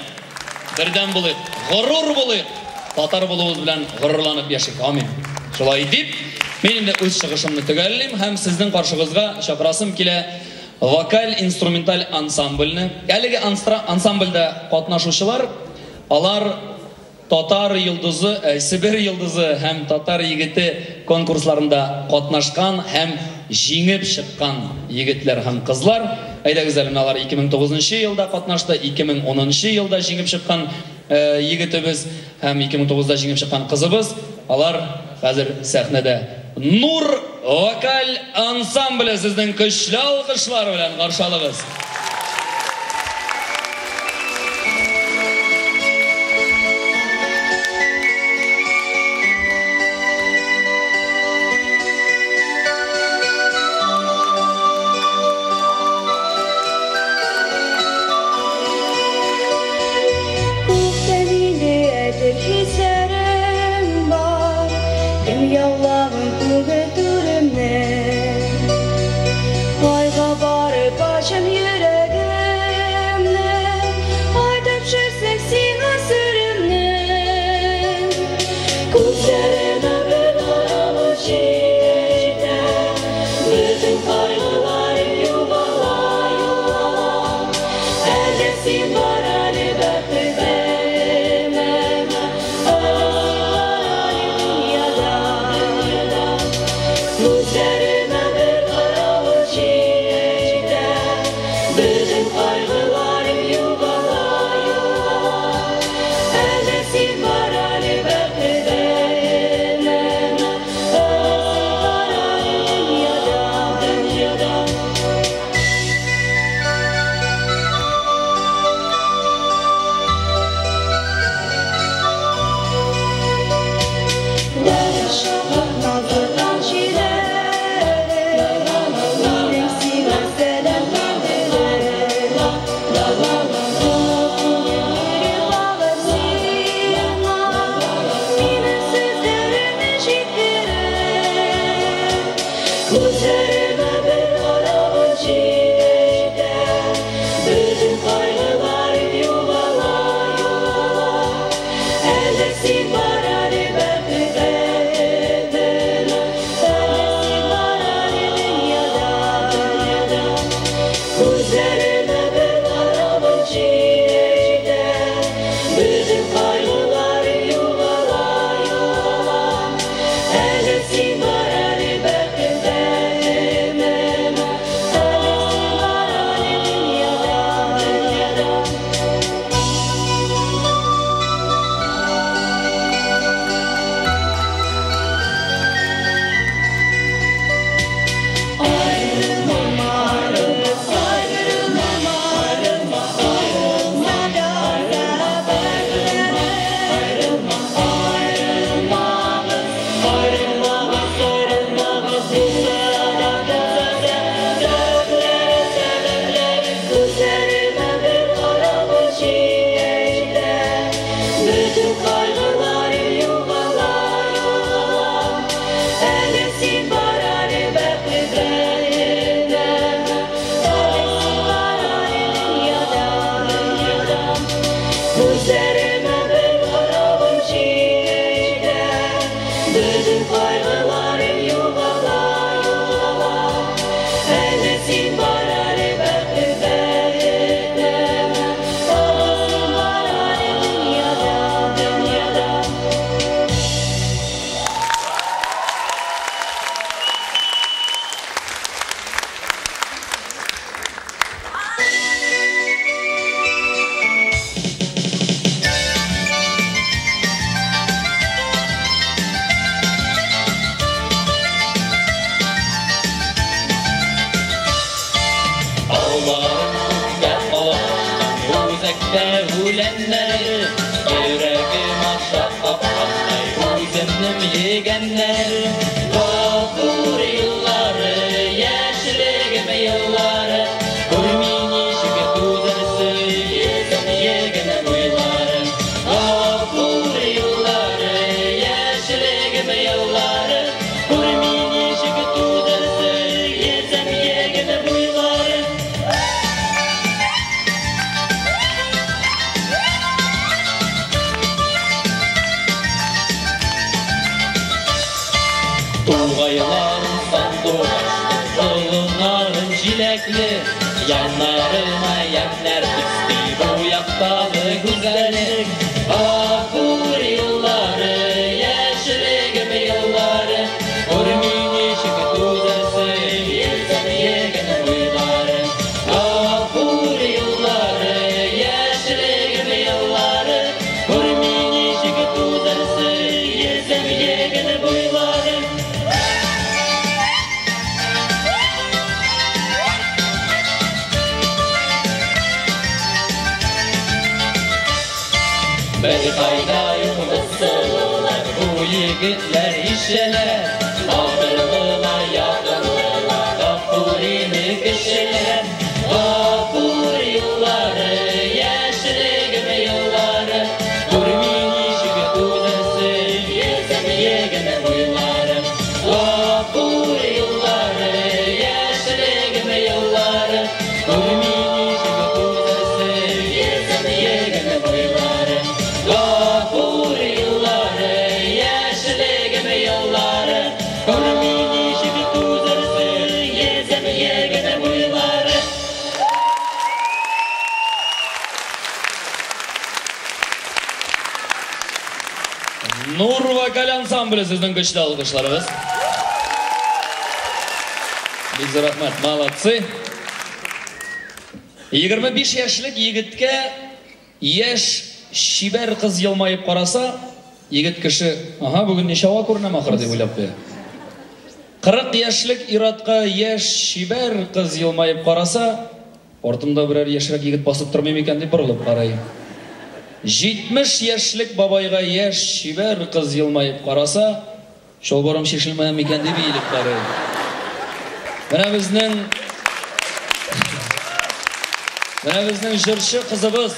Бердәм булыйк, горур булыйк, татар булуыбыз белән горурланып яшик. Амин. Шулай дип, мин инде үз чыгышымны төгәллим һәм сезнең каршыгызга чакырасым килә вокаль-инструменталь ансамбльне. Әлеге ансамбльдә катнашучылар, алар Татар йолдызы, Себер йолдызы һәм Татар егете конкурсларында катнашкан һәм җиңеп чыккан егетләр һәм кызлар. Әйдәгез әле, менә алар 2009 елда катнашты, 2010 елда җиңеп чыккан егетебез һәм 2009-да җиңеп чыккан кызыбыз. Алар хәзер сәхнәдә. Нур вокаль ансамбле сезнең көчле алкышлар белән каршы алыгыз. син бар әле бәхетем, әле син бар әле дөньяда. Күзләремә бер каравы җитә, бөтен кайгыларым югала, югала. Әле син бар әле бәхетем, әле син бар әле дөньяда, дөньяда. Назлы җилләре, минем сиңа сәламнәрем. Йөреп сиңа, минем сүзләремне җиткереп. Күзләремә бер каравы җитә, бөтен кайгыларым югала, югала. Әле син бар әле бәхетем, әле син бар әле дөньяда, дөньяда. Күзләремә бер каравы җитә, бөтен кайгыларым югала, югала. Әле син бар әле бәхетем, әле син бар әле дөньяда, дөньяда. Ayrılma, ayrılma, ayrılma, ayrılma, ayrılma, ayrılma, ayrılmamız, ayrılmamız, ayrılmamız bu sebepleri, sebepleri. Gözlerime bir karavı җитә, бөтен кайгыларым югала, югала. Әле син бар әле бәхетем, әле син бар әле дөньяда, дөньяда. Күзләремә бер каравым җитә, бөтен кайгыларым югала, югала. Әле син бар әле бәхетем, әле син бар әле дөньяда, дөньяда. Ауларым күккә алашкан, үзәктә үләннәре, йөрәгем аша капкандай үземнең егәннәре. Гафур еллары, яшьлегем еллары, күрми ничек түзәрсең йөзем егән буйлары. Гафур еллары, яшьлегем еллары, күрми ничек түзәрсең йөзем егән буйлары. Тугайларым сандугачлы, болыннарым җиләкле, яннарыма ямьнәр өсти бу яктагы гүзәллек. Гафур еллары, яшьлегем еллары, күрми ничек түзәрсең йөзем егән буйлары. Гафур еллары, яшьлегем еллары, күрми ничек түзәрсең йөзем егән буйлары. Бер кайда юк сылулар, бу егетләр ишеләр, батырлыла, якынлыла, Гафурины кешеләр. Гафур еллары, яшьлегем еллары, күрми ничек түзәрсең йөзем егән буйлары. Гафур еллары, яшьлегем еллары, күрми ничек түзәрсең йөзем егән буйлары. Гафур еллары, яшьлегем еллары, күрми ничек вокаль ансамбле, сезнең көчле алкышларыгыз. Бик зур рәхмәт, молодцы. 25 яшьлек егеткә яшь чибәр кыз елмаеп караса, егет кеше, ага, бүген ничава күренәм ахыр дип уйлап куя. 40 яшьлек ир-атка яшь чибәр кыз елмаеп караса, артымда берәр яшьрәк егет басып тормый микән дип борылып карый. 70 яшьлек бабайга яшь чибәр кыз елмаеп караса, чалбарым чишелмәгән микән дип иелеп карый. Менә безнең Менә безнең җырчы кызыбыз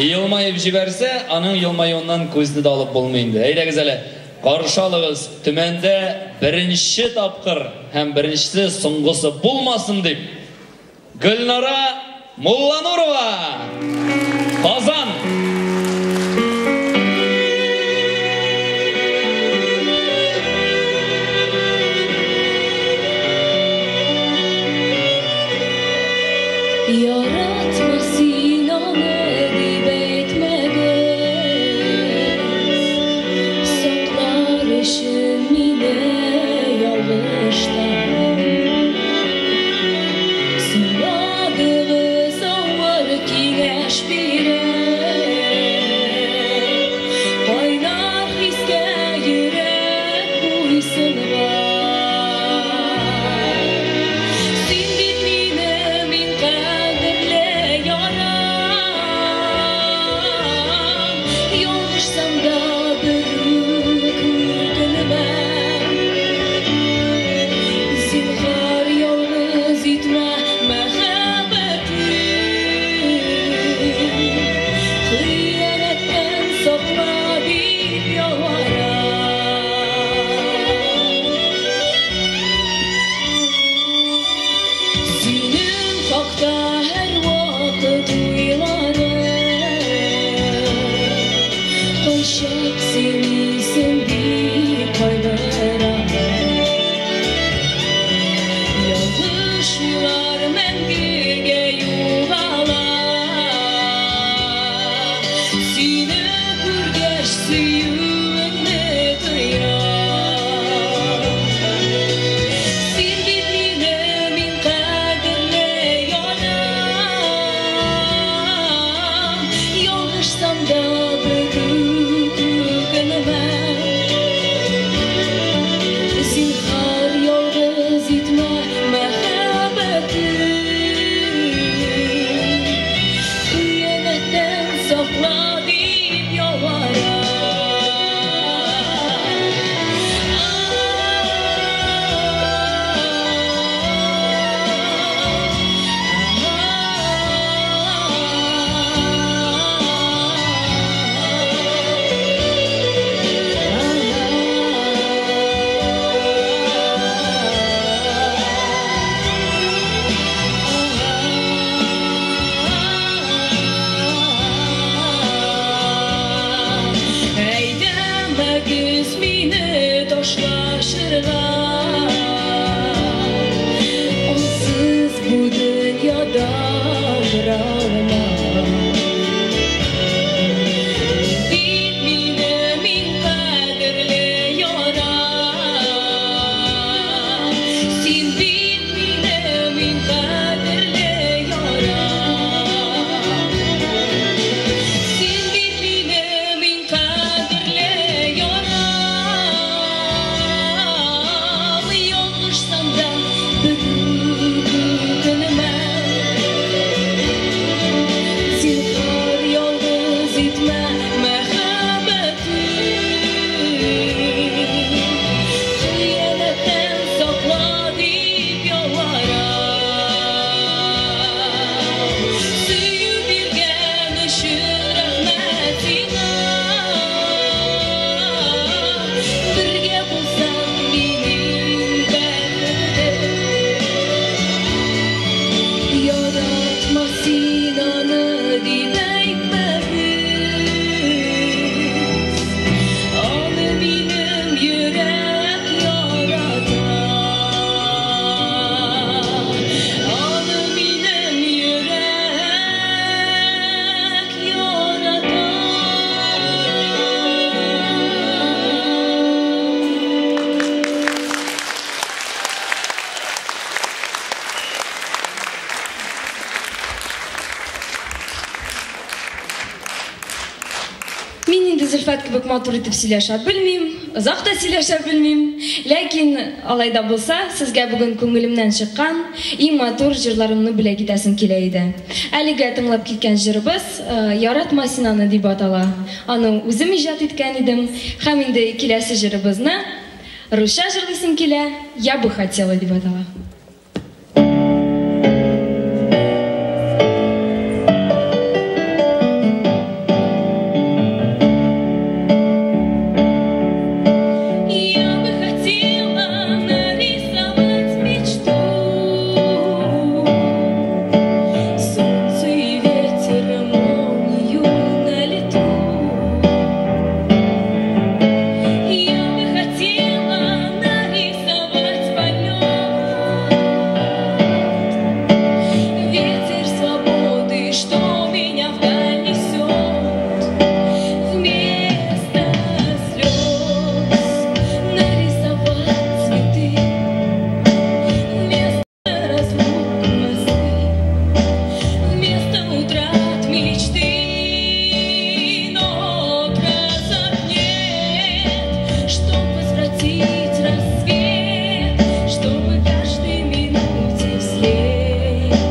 елмаеп җибәрсә, аның елмаюыннан күзне дә алып булмый инде. Әйдәгез әле, каршы алыгыз, Төмәндә беренче тапкыр һәм беренчесе соңгысы булмасын дип, Гөлнара Мулланурова! Казан! Яратма син аны дип әйтмәгез, Саклар өчен мине ялгыштан. Сорадыгыз авыр киңәш биреп, Кайнар хискә йөрәк буйсынган. Син бит минем иң кадерле ярым, Зөлфәт кебек матур итеп сөйләшә белмим, озак та сөйләшә белмим. Ләкин алай да булса, сезгә бүген күңелемнән чыккан иң матур җырларымны бүләк итәсем килә иде. Әлегә тыңлап киткән җырыбыз Яратма син аны дип атала. Аны үзем иҗат иткән идем. Һәм инде киләсе җырыбызны русча җырлыйсым килә, Я бы хотела дип атала. Я бы хотела нарисовать мечту, солнце и ветер, молнию на лету. Я бы хотела нарисовать полет, ветер свободы, что меня вдаль несет. Вместо слез нарисовать цветы, вместо разлук мосты, вместо утрат мечты. Но красок нет, чтоб возвратить рассвет, чтобы каждой минуте вслед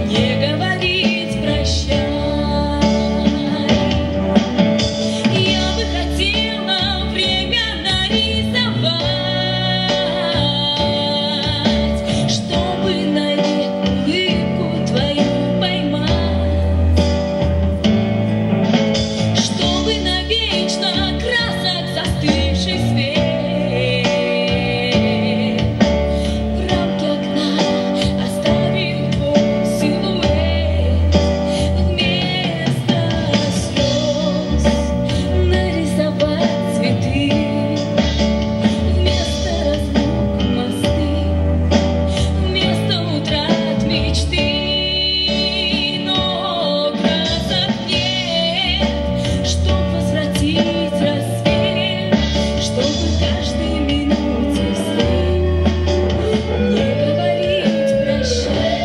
не говорить прощай. Я бы хотела время нарисовать, чтобы навек улыбку твою поймать, чтобы навечно красок застывший свет в рамке окна оставил твой силуэт. Вместо слез нарисовать цветы, вместо разлук мосты, вместо утрат мечты. Но красок нет, чтоб возвратить рассвет, чтобы каждой минуте вслед не говорить прощай.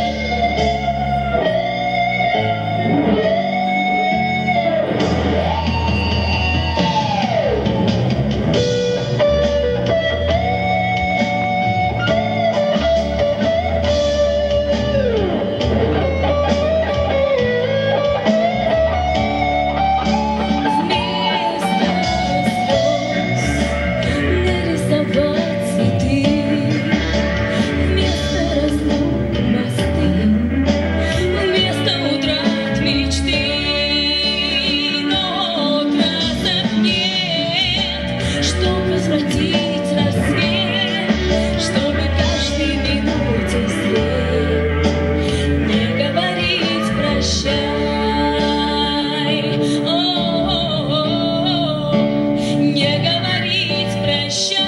Вместо слез нарисовать цветы, вместо разлук мосты, вместо утрат мечты. Но красок нет, чтоб возвратить рассвет, чтобы каждой минуте вслед не говорить прощай. О-о-о, не говорить прощай,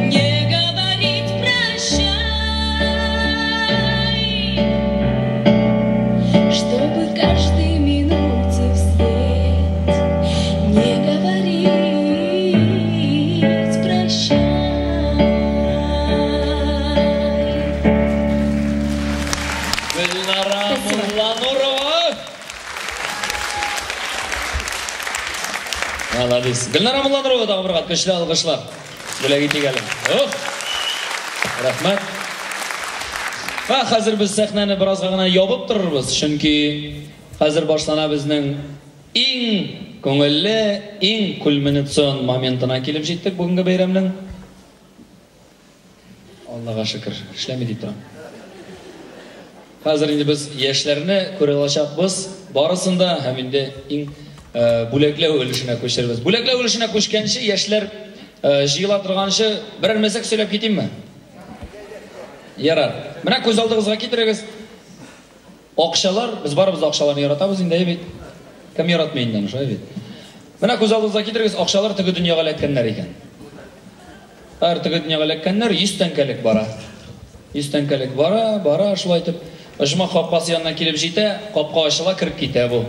не говорить прощай, чтобы каждой минуте вслед не говорить прощай. Гөлнара Мулланурова. Молодец. Гөлнара Мулланурова тагын бер кат көчле алкышлар. Бүләк итик әле. Ох. Рәхмәт. Ха, хәзер без сәхнәне беразга гына ябып торырбыз, чөнки хәзер башлана безнең иң күңелле, иң кульминацион моментына килеп җиттек бүгенге бәйрәмнең. Аллага шөкер, эшләми дип торам. Хәзер инде без яшьләрне күрә алачакбыз, барысын да һәм инде иң бүләкләү өлешенә күчербез. Бүләкләү өлешенә күчкәнче яшьләр җыела торганчы берәр мәзәк сөйләп китимме? Ярар. Менә күз алдыгызга китерегез. Акчалар, без барыбыз да акчаларны яратабыз инде, әйе бит. Кем яратмый инде аны, шулай бит. Менә күз алдыгызга китерегез, акчалар теге дөньяга эләккәннәр икән. Һәр теге дөньяга эләккәннәр 100 тәңкәлек бара. 100 тәңкәлек бара, бара, шулай итеп оҗмах капкасы янына килеп җитә, капка ачыла, кереп китә бу.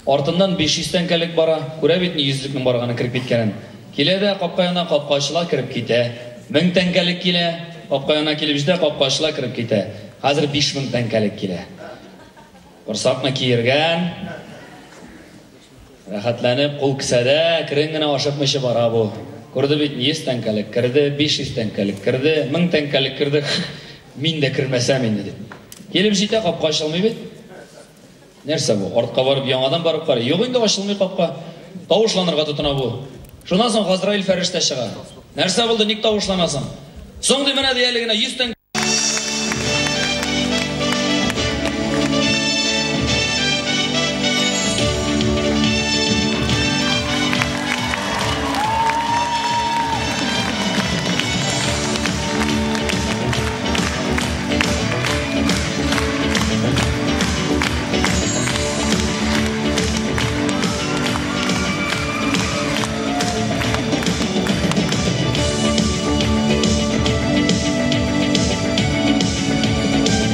Артыннан 500 тәңкәлек бара, күрә бит ни йөзлекнең барганы кереп киткәнен. Килә дә капка янына, капка ачыла, кереп китә. 1000 тәңкәлек килә, капка янына килеп җитә, капка ачыла, кереп китә. Хәзер 5000 тәңкәлек килә. Корсакны киергән. Рәхәтләнеп, кул кесәдә, әкрен генә ашыкмыйча бара бу. Күрде бит, 100 тәңкәлек керде, 500 тәңкәлек керде, 1000 тәңкәлек керде. Мин дә кермәсәм инде дип. Килеп җитә, капка ачылмый бит. Нәрсә бу? Артка барып, яңадан барып карый. Юк инде, ачылмый капка. Тавышланырга тотына бу. Шуннан соң Газраил фәрештә чыга. Нәрсә булды, ник тавышланасың? Соң ди, менә ди әле генә 100 тәңкә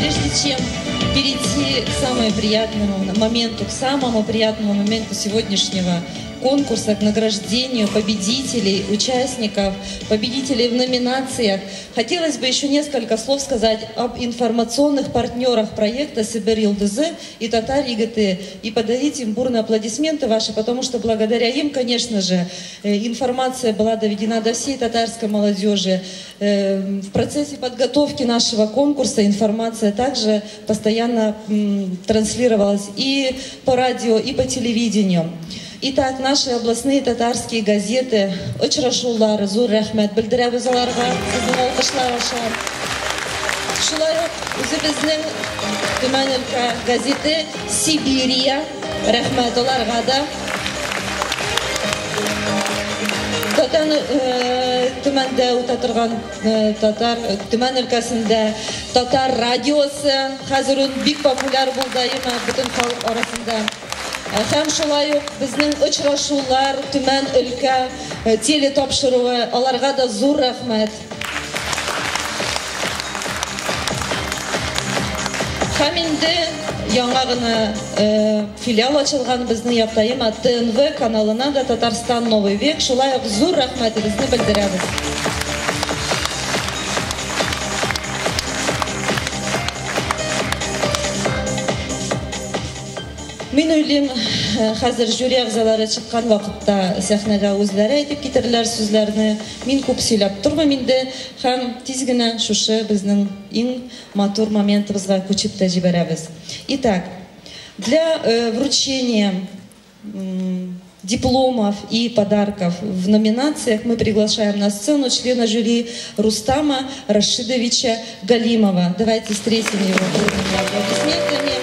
Прежде чем перейти к самому приятному моменту, к самому приятному моменту сегодняшнего конкурса, к награждению победителей, участников, победителей в номинациях, хотелось бы еще несколько слов сказать об информационных партнерах проекта «Себер Йолдызы» и «Татар егете» и подарить им бурные аплодисменты ваши, потому что благодаря им, конечно же, информация была доведена до всей татарской молодежи. В процессе подготовки нашего конкурса информация также постоянно транслировалась и по радио, и по телевидению. Итак, наши областные татарские газеты «Очрашулар», «Зур рәхмәт» белдерәбез аларга, сезнең алкышлар аша. Шулай ук үзебезнең Төмән өлкә газеты «Сибирия», рәхмәт аларга да. Татар Төмәндә үтә торган татар Төмән өлкәсендә татар радиосы хәзер ул бик популяр булды, бөтен халык арасында. Һәм шулай ук безнең очрашулар Төмән өлкә телетапшыруы, аларга да зур рәхмәт. Һәм инде яңа гына филиал ачылган безнең якта ТНВ каналына да Татарстан Новый век, шулай ук зур рәхмәтебезне белдерәбез. Мин уйлыйм, хәзер жюри әгъзалары чыккан вакытта сәхнәгә үзләре әйтеп китерләр сүзләрне. Мин күп сөйләп тормыйм инде һәм тиз генә шушы безнең иң матур моментыбызга күчеп тә җибәрәбез. Итак, для вручения дипломов и подарков в номинациях мы приглашаем на сцену члена жюри Рустама Рашидовича Галимова. Давайте встретим его бурными аплодисментами.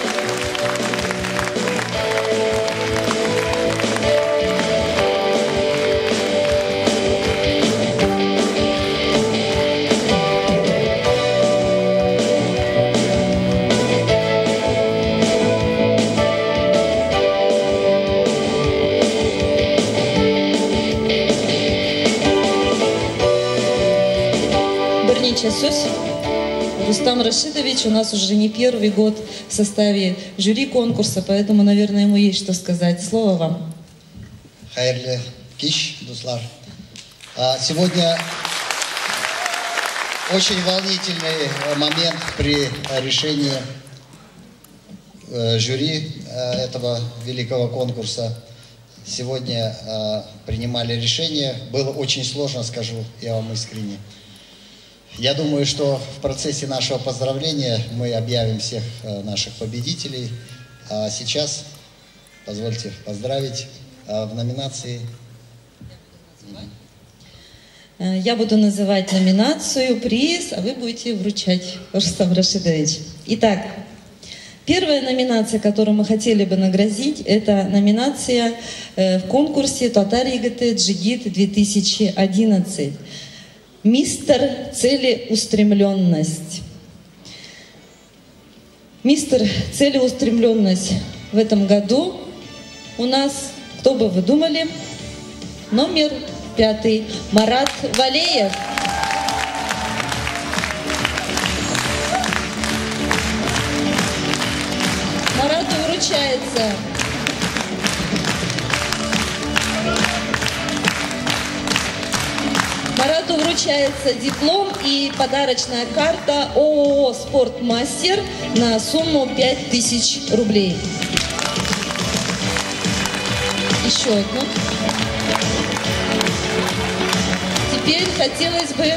Рустам Рашидович у нас уже не первый год в составе жюри конкурса, поэтому, наверное, ему есть что сказать. Слово вам. Хәерле кич, дуслар. Сегодня очень волнительный момент при решении жюри этого великого конкурса. Сегодня принимали решение. Было очень сложно, скажу я вам искренне. Я думаю, что в процессе нашего поздравления мы объявим всех наших победителей. А сейчас позвольте поздравить в номинации. Я буду называть номинацию, приз, а вы будете вручать, Рустам Рашидович. Итак, первая номинация, которую мы хотели бы наградить, это номинация в конкурсе «Татар егете Джигит 2011». Мистер Целеустремленность. Мистер Целеустремленность в этом году у нас, кто бы вы думали, номер 5, Марат Валеев. Марату вручается вручается диплом и подарочная карта ООО «Спортмастер» на сумму 5000 рублей. Еще одну. Теперь хотелось бы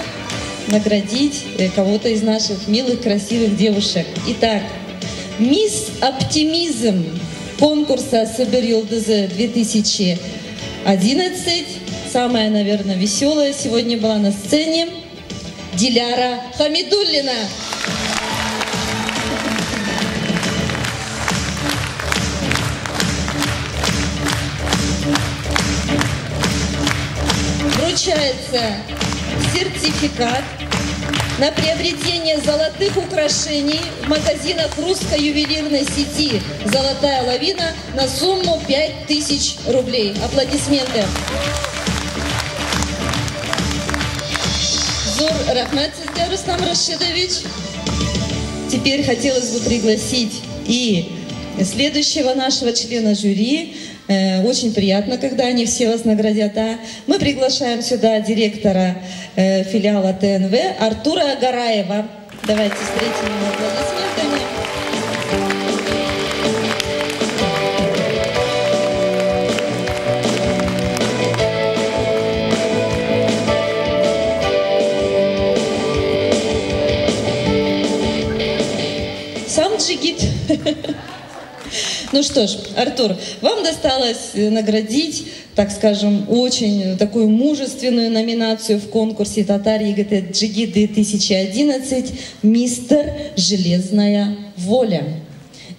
наградить кого-то из наших милых, красивых девушек. Итак, «Мисс Оптимизм» конкурса «Себер Йолдызы 2011». Самая, наверное, веселая сегодня была на сцене Диляра Хамидуллина. Вручается сертификат на приобретение золотых украшений в магазинах русской ювелирной сети «Золотая лавина» на сумму 5000 рублей. Аплодисменты. Зур рәхмәт сезгә, Рустам Рашидович. Теперь хотелось бы пригласить и следующего нашего члена жюри. Очень приятно, когда они все вас наградят. Да? Мы приглашаем сюда директора филиала ТНВ Артура Гараева. Давайте встретим его аплодисментами. Сам джигит. Ну что ж, Артур, вам досталось наградить, так скажем, очень такую мужественную номинацию в конкурсе «Татар Егете Джигит 2011» «Мистер Железная воля».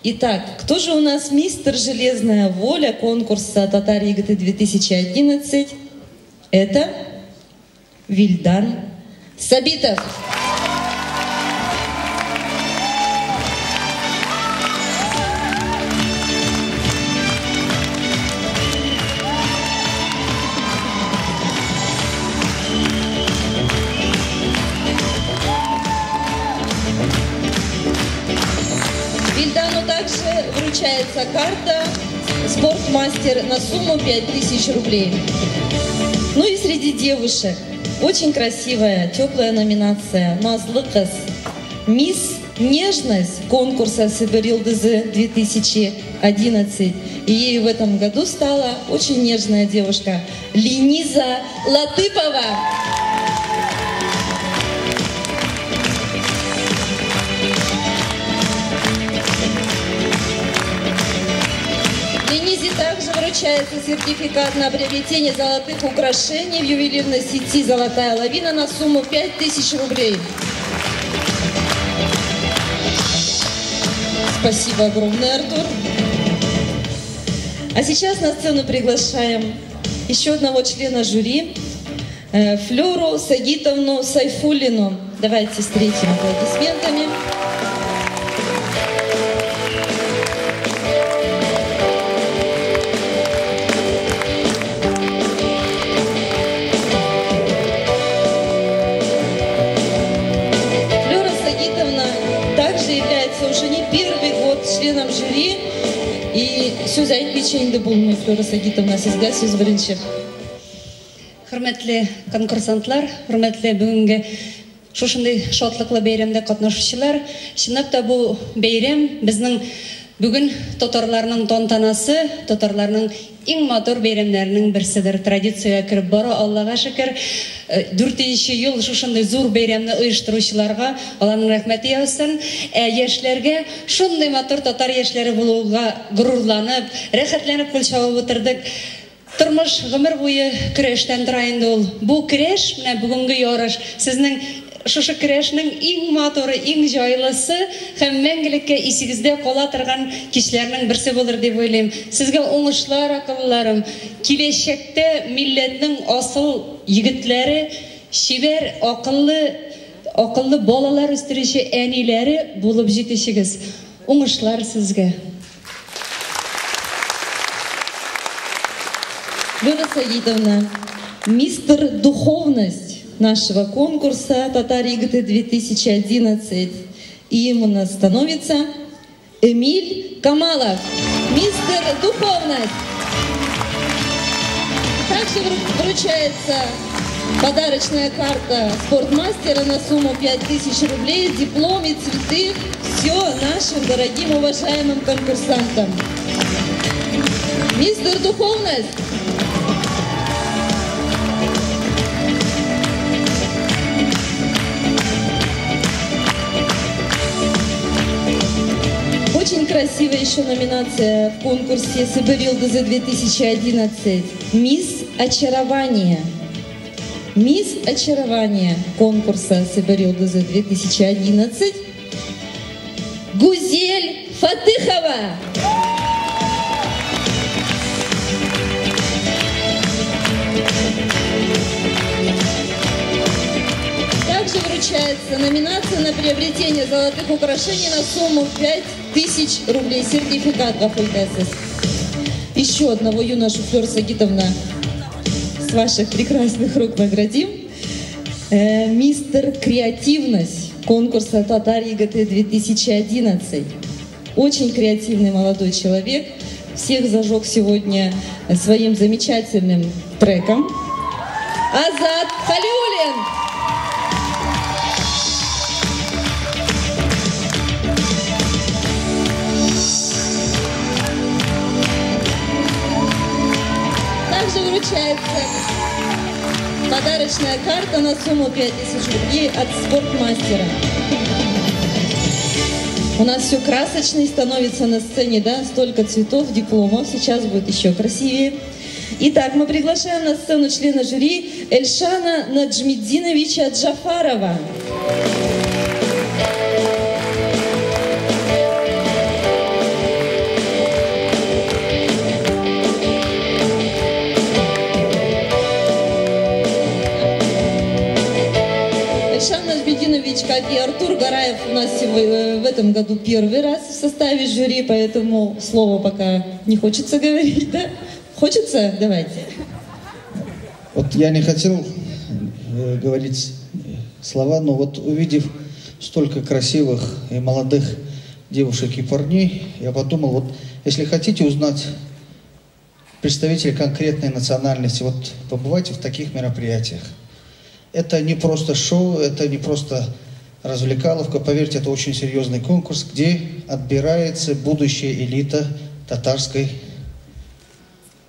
Итак, кто же у нас мистер Железная воля конкурса «Татар Егете 2011»? Это Вильдан Сабитов. Вручается карта «Спортмастер» на сумму 5000 рублей. Ну и среди девушек очень красивая, теплая номинация «Назлы кыз». «Мисс Нежность» конкурса «Себер Йолдызы 2011». И ею в этом году стала очень нежная девушка Лениза Латыпова. Ленизе также вручается сертификат на приобретение золотых украшений в ювелирной сети «Золотая лавина» на сумму 5000 рублей. Спасибо огромное, Артур. А сейчас на сцену приглашаем еще одного члена жюри, Флёру Сагитовну Сайфуллину. Давайте встретим аплодисментами. Уже не первый год членом жюри. И сүз әйтмичә инде булмый, Флёра Сагитовна, сезгә сүз беренче. Хөрмәтле конкурсантлар, хөрмәтле бүгенге шушындый шатлыклы бәйрәмдә катнашучылар, чынлап та бу бәйрәм безнең бүген татарларның тантанасы, татарларның иң матур бәйрәмнәренең берседер. Традициягә кереп бара, Аллага шөкер. 4нче ел шушындый зур бәйрәмне оештыручыларга Алланың рәхмәте яусын. Ә яшьләргә шундый матур татар яшьләре булуга горурланып, рәхәтләнеп кул чабып утырдык. Тормыш гомер буе көрәштән тора инде ул. Бу көрәш, менә бүгенге ярыш, сезнең шушы көрәшнең иң матуры, иң җайлысы һәм мәңгелеккә исегездә кала торган кичләрнең берсе булыр дип уйлыйм. Сезгә уңышлар, акыллыларым. Киләчәктә милләтнең асыл егетләре, чибәр, акыллы, акыллы балалар үстерүче әниләре булып җитешегез. Уңышлар сезгә. Флёра Сагитовна, мистер Духовность нашего конкурса «Татар Егете 2011». И им у нас становится Эмиль Камалов, мистер Духовность. Также вручается Подарочная карта спортмастера на сумму 5000 рублей, диплом и цветы. Все нашим дорогим, уважаемым конкурсантам. Мистер Духовность. Очень красивая еще номинация в конкурсе Себер Йолдызы 2011. Мисс Очарование. Мисс Очарование конкурса Себер Йолдызы 2011. Гузель Фатыхова. Также вручается номинация на приобретение золотых украшений на сумму 5000 рублей. Сертификат Гафуй-Тесес. Еще одного юношу, Флёр Сагитовна, с ваших прекрасных рук наградим. Мистер Креативность конкурса Татар ЕГТ 2011. Очень креативный молодой человек. Всех зажег сегодня своим замечательным треком. Азат Халиуллин! Также вручается подарочная карта на сумму 5000 рублей от спортмастера. У нас все красочнее становится на сцене, да? Столько цветов, дипломов. Сейчас будет еще красивее. Итак, мы приглашаем на сцену члена жюри Эльшана Наджмиддиновича Джафарова. Как и Артур Гараев, у нас в этом году первый раз в составе жюри, поэтому слово пока не хочется говорить, да? Хочется? Давайте. Вот я не хотел говорить слова, но вот увидев столько красивых и молодых девушек и парней, я подумал, вот если хотите узнать представителей конкретной национальности, вот побывайте в таких мероприятиях. Это не просто шоу, это не просто развлекаловка. Поверьте, это очень серьезный конкурс, где отбирается будущая элита татарской,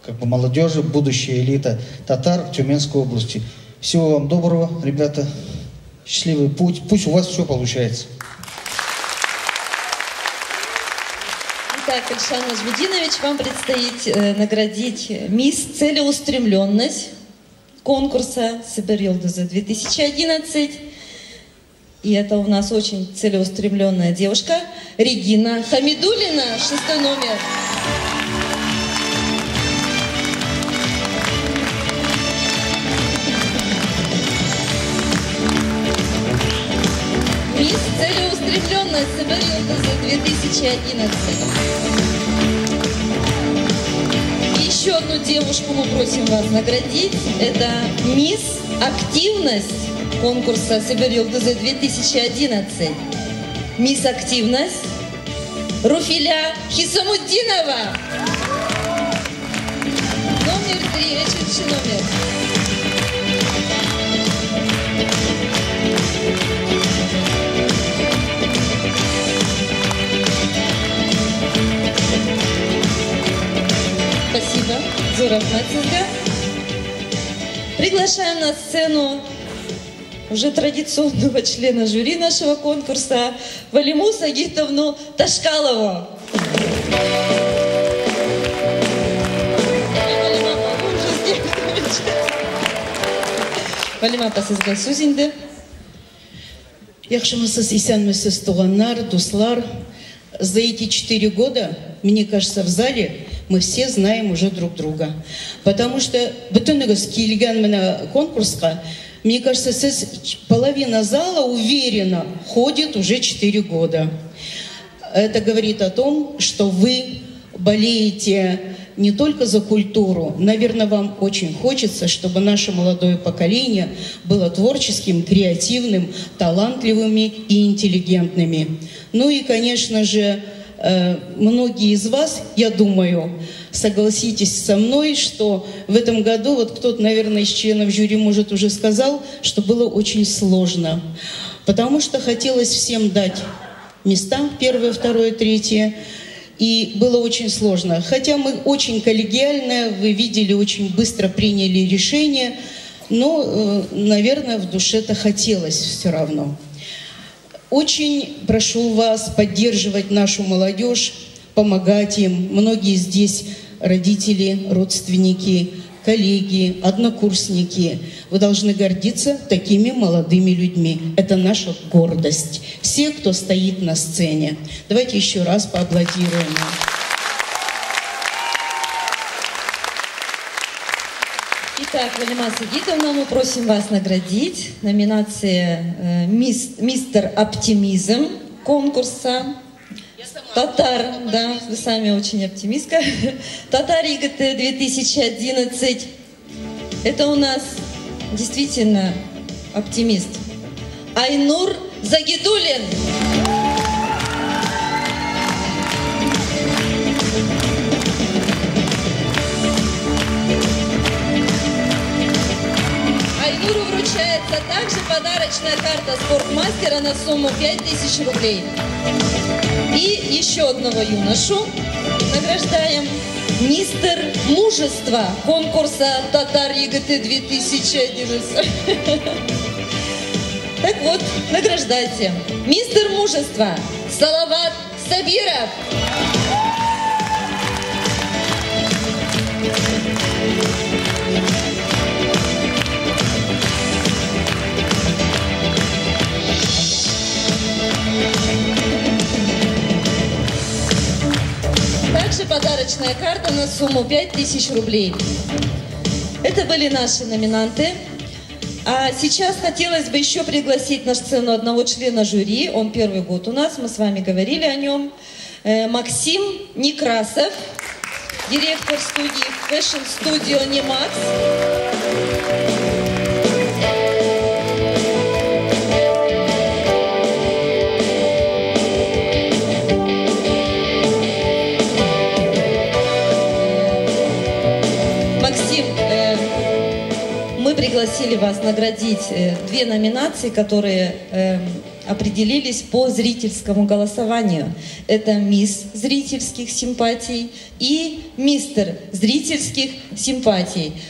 как бы, молодежи, будущая элита татар Тюменской области. Всего вам доброго, ребята. Счастливый путь. Пусть у вас все получается. Итак, Эльшан Наджмиддинович, вам предстоит наградить мисс Целеустремленность конкурса Себер Йолдызы 2011. И это у нас очень целеустремленная девушка Регина Хамидуллина, 6-й номер. Мисс Целеустремленность Себер Йолдызы 2011. Еще одну девушку мы просим вас наградить. Это мисс Активность конкурса Себер Йолдызы 2011. Мисс Активность Руфиля Хисамутдинова. Номер 3, очередной номер. Спасибо. Зураб Мацизга. Приглашаем на сцену уже традиционного члена жюри нашего конкурса Валиму Сагитовну Ташкалову. Валима апа, сезгә сүз инде. Яхшымысыз, исәнмесез, туганнар, дуслар. За эти 4 года, мне кажется, в зале мы все знаем уже друг друга. Потому что бөтенегез килгән менә конкурска, мне кажется, половина зала уверенно ходит уже 4 года. Это говорит о том, что вы болеете не только за культуру. Наверное, вам очень хочется, чтобы наше молодое поколение было творческим, креативным, талантливыми и интеллигентными. Ну и, конечно же, многие из вас, я думаю, согласитесь со мной, что в этом году, вот кто-то, наверное, из членов жюри, может, уже сказал, что было очень сложно, потому что хотелось всем дать места, первое, второе, третье, и было очень сложно. Хотя мы очень коллегиально, вы видели, очень быстро приняли решение, но, наверное, в душе-то хотелось все равно. Очень прошу вас поддерживать нашу молодежь, помогать им. Многие здесь родители, родственники, коллеги, однокурсники. Вы должны гордиться такими молодыми людьми. Это наша гордость. Все, кто стоит на сцене. Давайте еще раз поаплодируем. Итак, Валима Сагитовна, мы просим вас наградить номинация «Мистер Оптимизм» конкурса. Татар, да, вы сами очень оптимистка. Татар егете 2011. Это у нас действительно оптимист. Айнур Загидуллин. Айнуру вручается также подарочная карта спортмастера на сумму 5000 рублей. И еще одного юношу награждаем. Мистер Мужество конкурса Татар егете 2011. Так вот, награждайте. Мистер Мужество Салават Сабиров. Также подарочная карта на сумму 5000 рублей. Это были наши номинанты. А сейчас хотелось бы еще пригласить на сцену одного члена жюри. Он первый год у нас, мы с вами говорили о нем. Максим Некрасов, директор студии Fashion Studio Nemax. Мы пригласили вас наградить две номинации, которые определились по зрительскому голосованию. Это «Мисс зрительских симпатий» и «Мистер зрительских симпатий».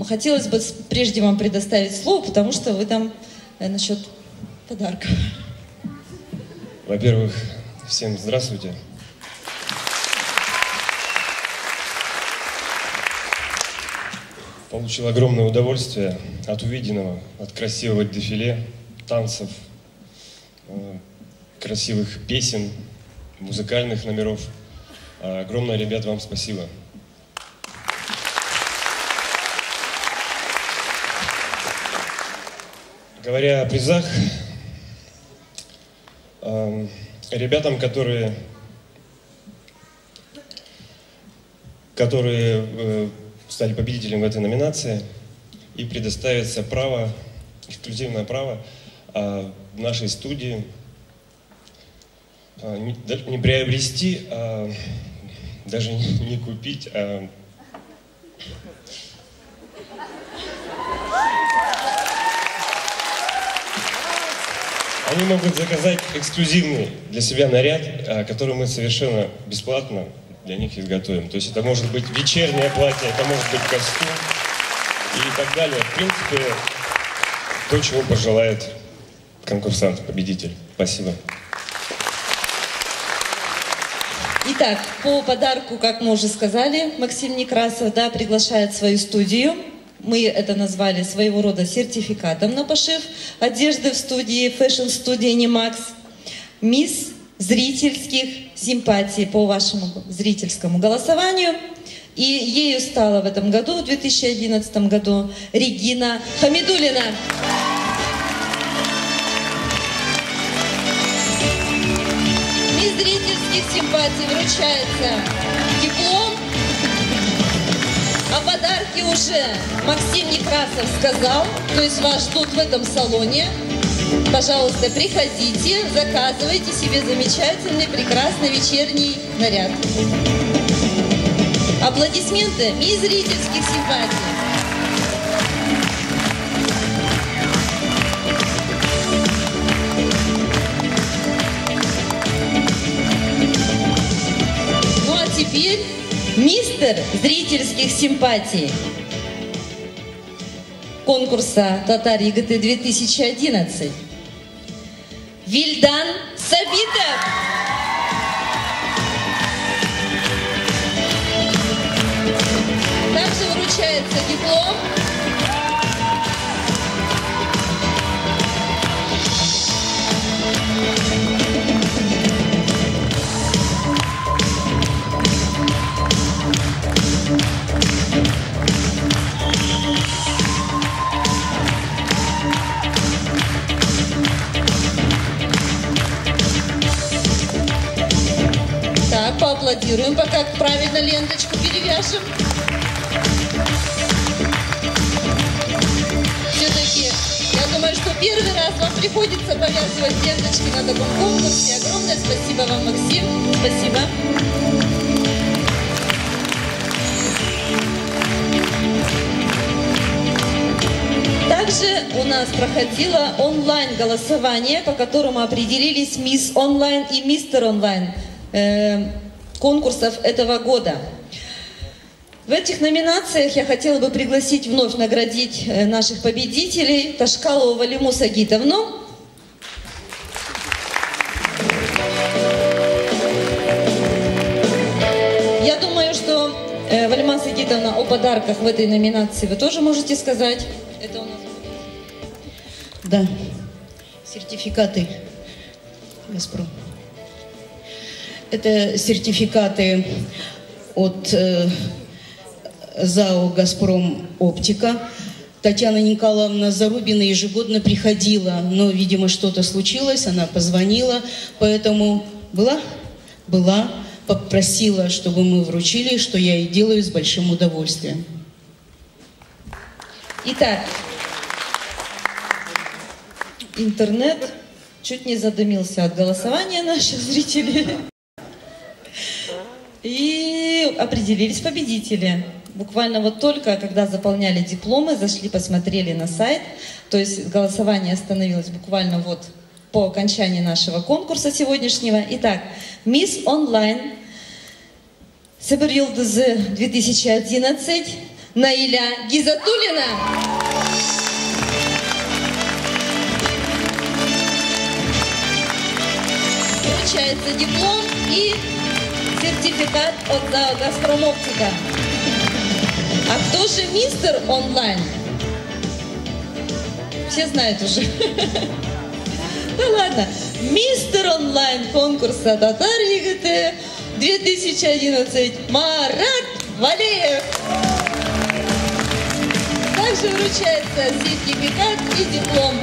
Хотелось бы прежде вам предоставить слово, потому что вы там насчет подарка. Во-первых, всем здравствуйте. Получил огромное удовольствие от увиденного, от красивого дефиле, танцев, красивых песен, музыкальных номеров. Огромное, ребят, вам спасибо. Говоря о призах, ребятам, которые стали победителем в этой номинации, и предоставится право, эксклюзивное право в нашей студии не приобрести, а даже не купить, а они могут заказать эксклюзивный для себя наряд, который мы совершенно бесплатно для них изготовим. То есть это может быть вечернее платье, это может быть костюм и так далее. В принципе, то, чего пожелает конкурсант, победитель. Спасибо. Итак, по подарку, как мы уже сказали, Максим Некрасов, да, приглашает в свою студию. Мы это назвали своего рода сертификатом на пошив одежды в студии, фэшн-студии Nemax. Мисс зрительских симпатий по вашему зрительскому голосованию. И ею стала в этом году, в 2011 году, Регина Хамидуллина. Мисс зрительских симпатий вручается диплом. А подарки уже Максим Некрасов сказал, то есть вас ждут в этом салоне. Пожалуйста, приходите, заказывайте себе замечательный, прекрасный вечерний наряд. Аплодисменты и зрительских симпатий. Ну а теперь мистер зрительских симпатий конкурса «Татар егете 2011» Вильдан Сабитов. Также вручается диплом. Так, поаплодируем, пока правильно ленточку перевяжем. Все-таки, я думаю, что первый раз вам приходится повязывать ленточки на таком конкурсе. Огромное спасибо вам, Максим. Спасибо. Также у нас проходило онлайн-голосование, по которому определились мисс онлайн и мистер онлайн конкурсов этого года. В этих номинациях я хотела бы пригласить вновь наградить наших победителей Ташкалову Валиму Сагитовну. Я думаю, что Валима Сагитовна, о подарках в этой номинации вы тоже можете сказать. Это у нас будет. Да, сертификаты «Газпром». Это сертификаты от ЗАО «Газпром Оптика». Татьяна Николаевна Зарубина ежегодно приходила, но, видимо, что-то случилось, она позвонила, поэтому была, попросила, чтобы мы вручили, что я и делаю с большим удовольствием. Итак, интернет чуть не задымился от голосования наших зрителей. И определились победители. Буквально вот только, когда заполняли дипломы, зашли, посмотрели на сайт. То есть голосование остановилось буквально вот по окончании нашего конкурса сегодняшнего. Итак, Мисс Онлайн Себер Йолдызы 2011 Наиля Гизатуллина. Вручается диплом и сертификат от ЗАО «Газпром Оптика». А кто же мистер онлайн? Все знают уже. Ну ладно. Мистер онлайн конкурса «Татар егете» 2011 Марат Валеев. Также вручается сертификат и диплом.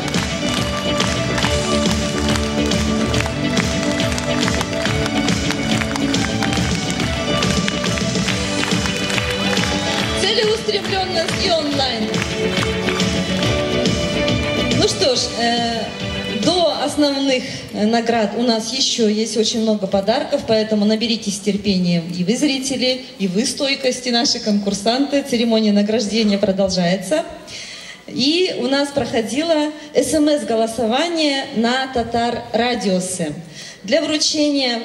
Целеустремленность и онлайн. Ну что ж, до основных наград у нас еще есть очень много подарков, поэтому наберитесь терпения и вы, зрители, и вы стойкости, наши конкурсанты. Церемония награждения продолжается. И у нас проходило СМС-голосование на Татар Радиосы. Для вручения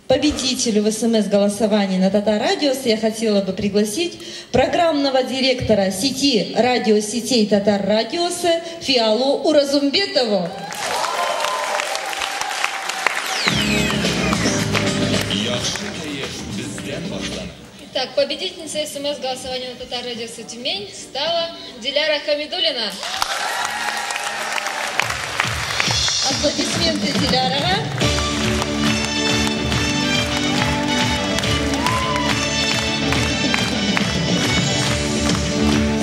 победителю в СМС-голосовании на Татар Радиос я хотела бы пригласить программного директора сети радиосетей Татар Радиоса Фиалу Уразумбетову. Итак, победительницей СМС-голосования на Татар Радиоса Тюмень стала Диляра Хамидуллина. Аплодисменты Дилярова.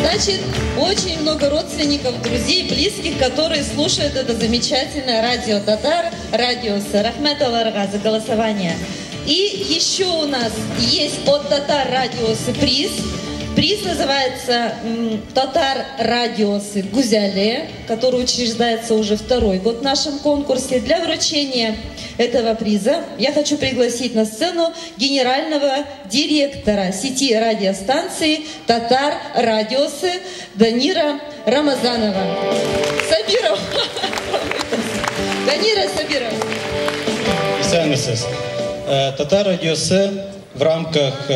Значит, очень много родственников, друзей, близких, которые слушают это замечательное радио Татар, радио Рахмет аларга за голосование. И еще у нас есть от Татар Радиосы приз. Приз называется «Татар Радиосы Гузяле», который учреждается уже второй год в нашем конкурсе. Для вручения этого приза я хочу пригласить на сцену генерального директора сети радиостанции «Татар Радиосы» Данира Рамазанова. Сабиров. Данира Сабиров. Исәнмесез. Татар радиосы в рамках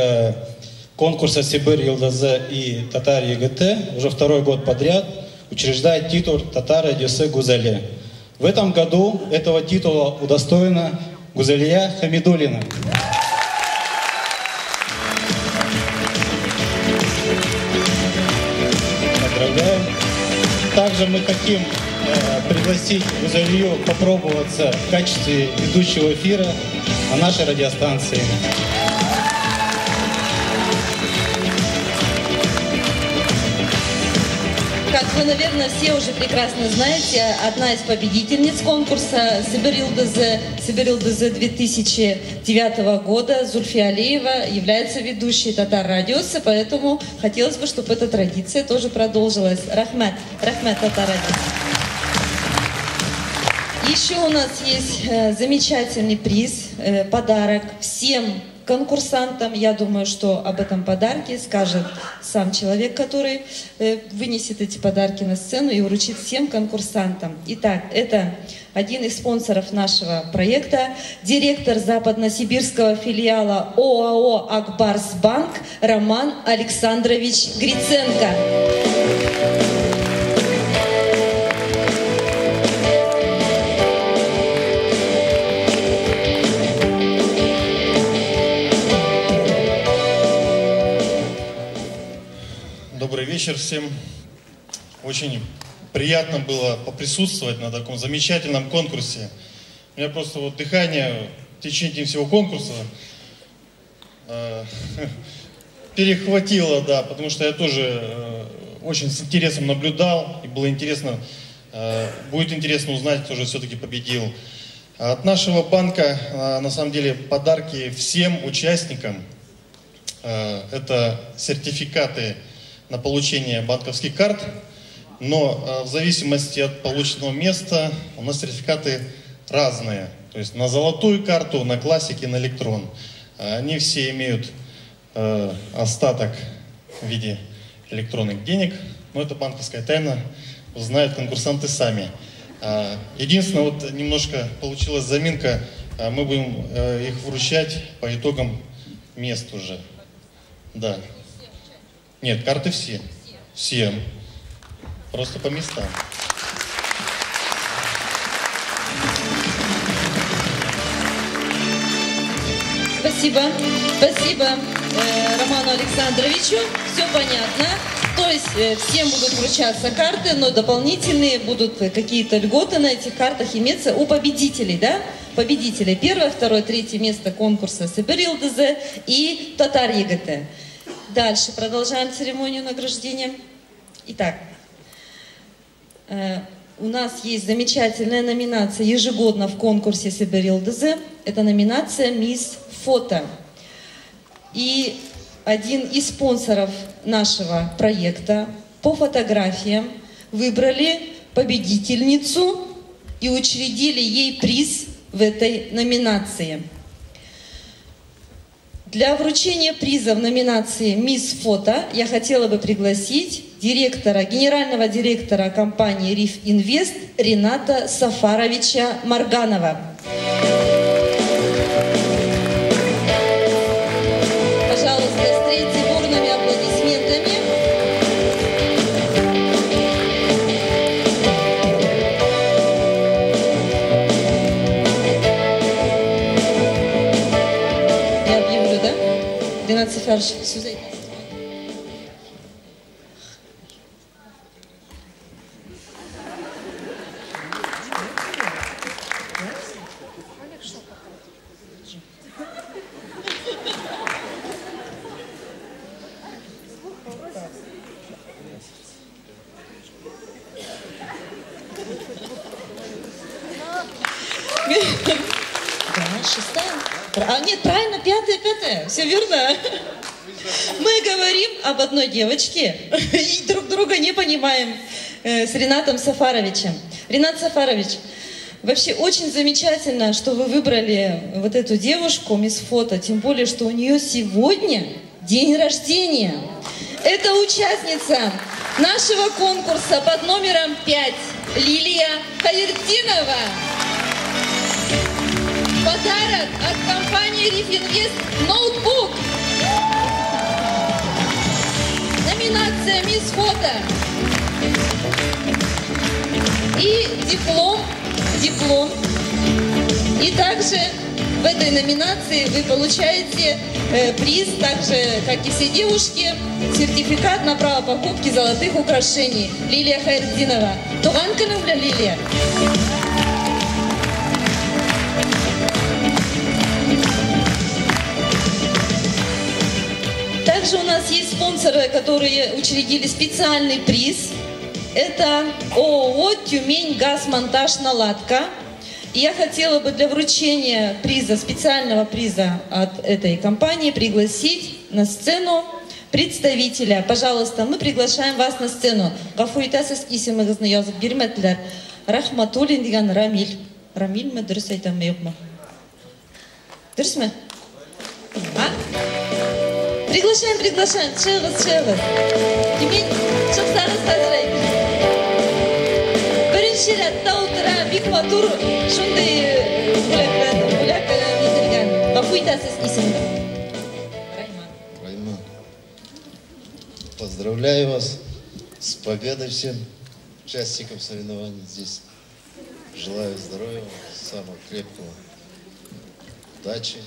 конкурса «Себер йолдызы» и «Татар егете» уже второй год подряд учреждает титул «Татар радиосы Гузале». В этом году этого титула удостоена Гузалия Хамидуллина. Поздравляем. Также мы хотим пригласить Гузалию попробоваться в качестве ведущего эфира на нашей радиостанции. Как вы, наверное, все уже прекрасно знаете, одна из победительниц конкурса «Себер йолдызы», «Себер йолдызы» 2009 года, Зульфия Алиева, является ведущей «Татар Радиоса», поэтому хотелось бы, чтобы эта традиция тоже продолжилась. Рәхмәт, рәхмәт, Татар Радиосы. Еще у нас есть замечательный приз, подарок всем конкурсантам. Я думаю, что об этом подарке скажет сам человек, который вынесет эти подарки на сцену и вручит всем конкурсантам. Итак, это один из спонсоров нашего проекта, директор западносибирского филиала ОАО «Акбарсбанк» Роман Александрович Гриценко. Добрый вечер всем. Очень приятно было поприсутствовать на таком замечательном конкурсе. У меня просто вот дыхание в течение всего конкурса перехватило, да, потому что я тоже очень с интересом наблюдал, и было интересно, будет интересно узнать, кто же все-таки победил. От нашего банка, на самом деле, подарки всем участникам. Это сертификаты на получение банковских карт, но в зависимости от полученного места у нас сертификаты разные. То есть на золотую карту, на классике, на электрон. Они все имеют остаток в виде электронных денег, но это банковская тайна, узнают конкурсанты сами. Единственное, вот немножко получилась заминка, мы будем их вручать по итогам мест уже. Да. Нет, карты все. Всем. Просто по местам. Спасибо. Спасибо Роману Александровичу. Все понятно. То есть всем будут вручаться карты, но дополнительные будут какие-то льготы на этих картах иметься у победителей, да? Победителей. Первое, второе, третье место конкурса «Себер йолдызы» и «Татар егете». Дальше продолжаем церемонию награждения. Итак, у нас есть замечательная номинация ежегодно в конкурсе «Себер йолдызы». Это номинация «Мисс Фото». И один из спонсоров нашего проекта по фотографиям выбрали победительницу и учредили ей приз в этой номинации. Для вручения приза в номинации «Мисс Фото» я хотела бы пригласить директора, генерального директора компании «Риф Инвест» Рената Сафаровича Марганова. Пожалуйста, встретьте бурными аплодисментами. Я объявлю, да? Ренат Сафарович, сюда. Да, шестая. А, нет, правильно, пятая. Все верно. Мы говорим об одной девочке и друг друга не понимаем с Ренатом Сафаровичем. Ренат Сафарович, вообще очень замечательно, что вы выбрали вот эту девушку, мисс Фото, тем более, что у нее сегодня день рождения. Это участница нашего конкурса под номером 5 Лилия Хайртдинова. Подарок от компании Рифинвест ноутбук. Номинация Мисс Фото. И диплом. Диплом. И также в этой номинации вы получаете приз, так же, как и все девушки, сертификат на право покупки золотых украшений. Лилия Хайртдинова. Туган көнең белән, Лилия. Также у нас есть спонсоры, которые учредили специальный приз. Это ООО «Тюмень Газмонтаж Наладка». И я хотела бы для вручения приза, специального приза от этой компании, пригласить на сцену представителя. Пожалуйста, мы приглашаем вас на сцену. Гафу итәсез, исемегезне язып бирмәделәр. Рахматуллин дигән Рамиль. Рамильме, дөрес әйтәмме, юкмы? Дөресме? А? Приглашаем, приглашаем. Чыгыгыз, чыгыгыз. Тюмень, чыксагыз хәзер әйтер. Беренче рәттә утыра, бик матур шундый бүләкләр, бүләк китергән. Гафу итәсез исемне. Райман. Поздравляю вас с победой всем участникам соревнований здесь. Желаю здоровья, самого крепкого. Удачи,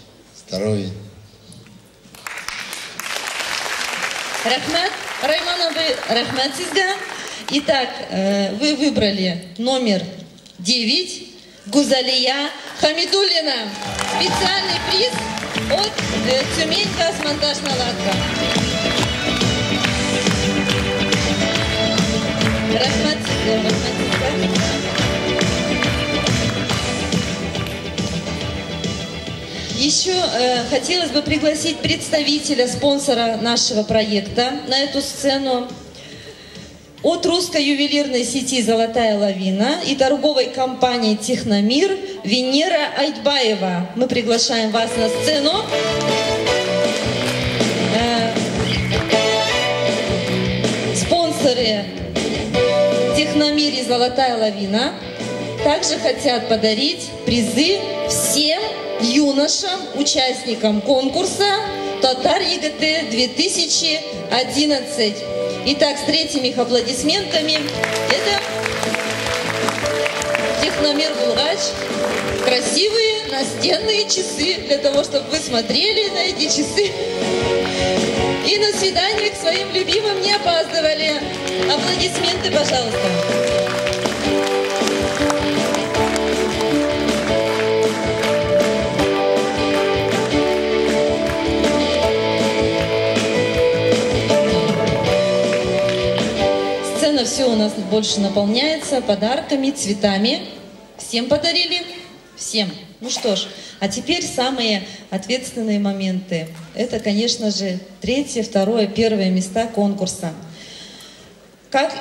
здоровья. Рәхмәт, Райман абый, рәхмәт сезгә. Итак, вы выбрали номер 9, Гузалия Хамидуллина. Специальный приз от Тюмень Газмонтаж Наладка. Рәхмәт сезгә, рәхмәт сезгә. Еще хотелось бы пригласить представителя, спонсора нашего проекта на эту сцену. От русской ювелирной сети «Золотая лавина» и торговой компании «Техномир» Венера Айтбаева. Мы приглашаем вас на сцену. Спонсоры «Техномир» и «Золотая лавина» также хотят подарить призы всем юношам, участникам конкурса «Татар егете 2011». Итак, встретим их аплодисментами. Это Техномир Булгач. Красивые настенные часы, для того, чтобы вы смотрели на эти часы. И на свидание к своим любимым не опаздывали. Аплодисменты, пожалуйста. Все у нас больше наполняется подарками, цветами. Всем подарили? Всем. Ну что ж, а теперь самые ответственные моменты. Это, конечно же, третье, второе, первое места конкурса. Как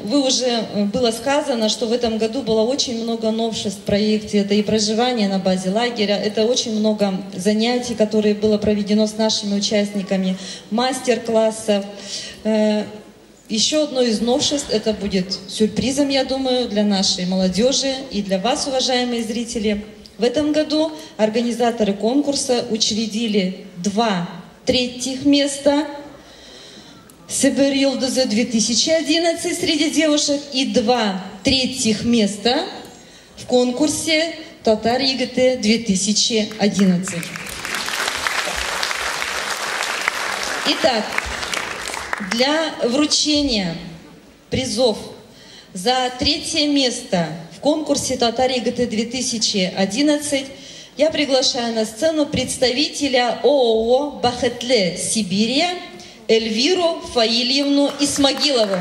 вы уже было сказано, что в этом году было очень много новшеств в проекте. Это и проживание на базе лагеря, это очень много занятий, которые было проведено с нашими участниками, мастер-классов. Еще одно из новшеств, это будет сюрпризом, я думаю, для нашей молодежи и для вас, уважаемые зрители. В этом году организаторы конкурса учредили 2 третьих места Себер Йолдызы 2011 среди девушек и 2 третьих места в конкурсе Татар егете 2011. Итак, для вручения призов за третье место в конкурсе Татар егете 2011 я приглашаю на сцену представителя ООО «Бахетле Сибирия» Эльвиру Фаильевну Исмагилову.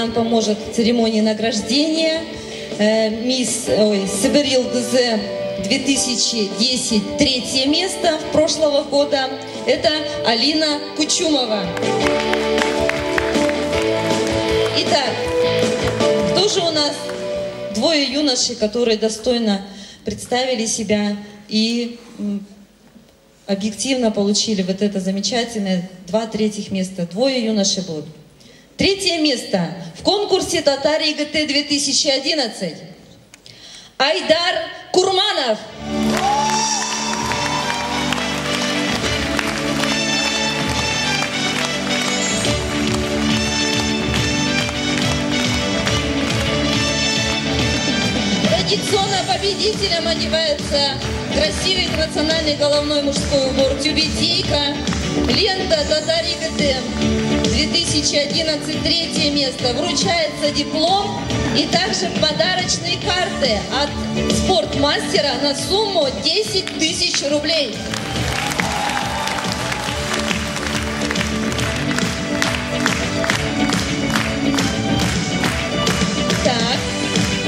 нам поможет в церемонии награждения. Мисс Себер Йолдызы 2010, третье место прошлого года. Это Алина Кучумова. Итак, кто же у нас? Двое юношей, которые достойно представили себя и объективно получили вот это замечательное 2 третьих места. Двое юношей будут. Третье место в конкурсе Татар ЕГТ 2011. Айдар Курманов. Традиционно победителем одевается красивый национальный головной мужской убор тюбетейка. Лента Татар ЕГТ 2011, третье место. Вручается диплом и также подарочные карты от спортмастера на сумму 10 тысяч рублей. Так.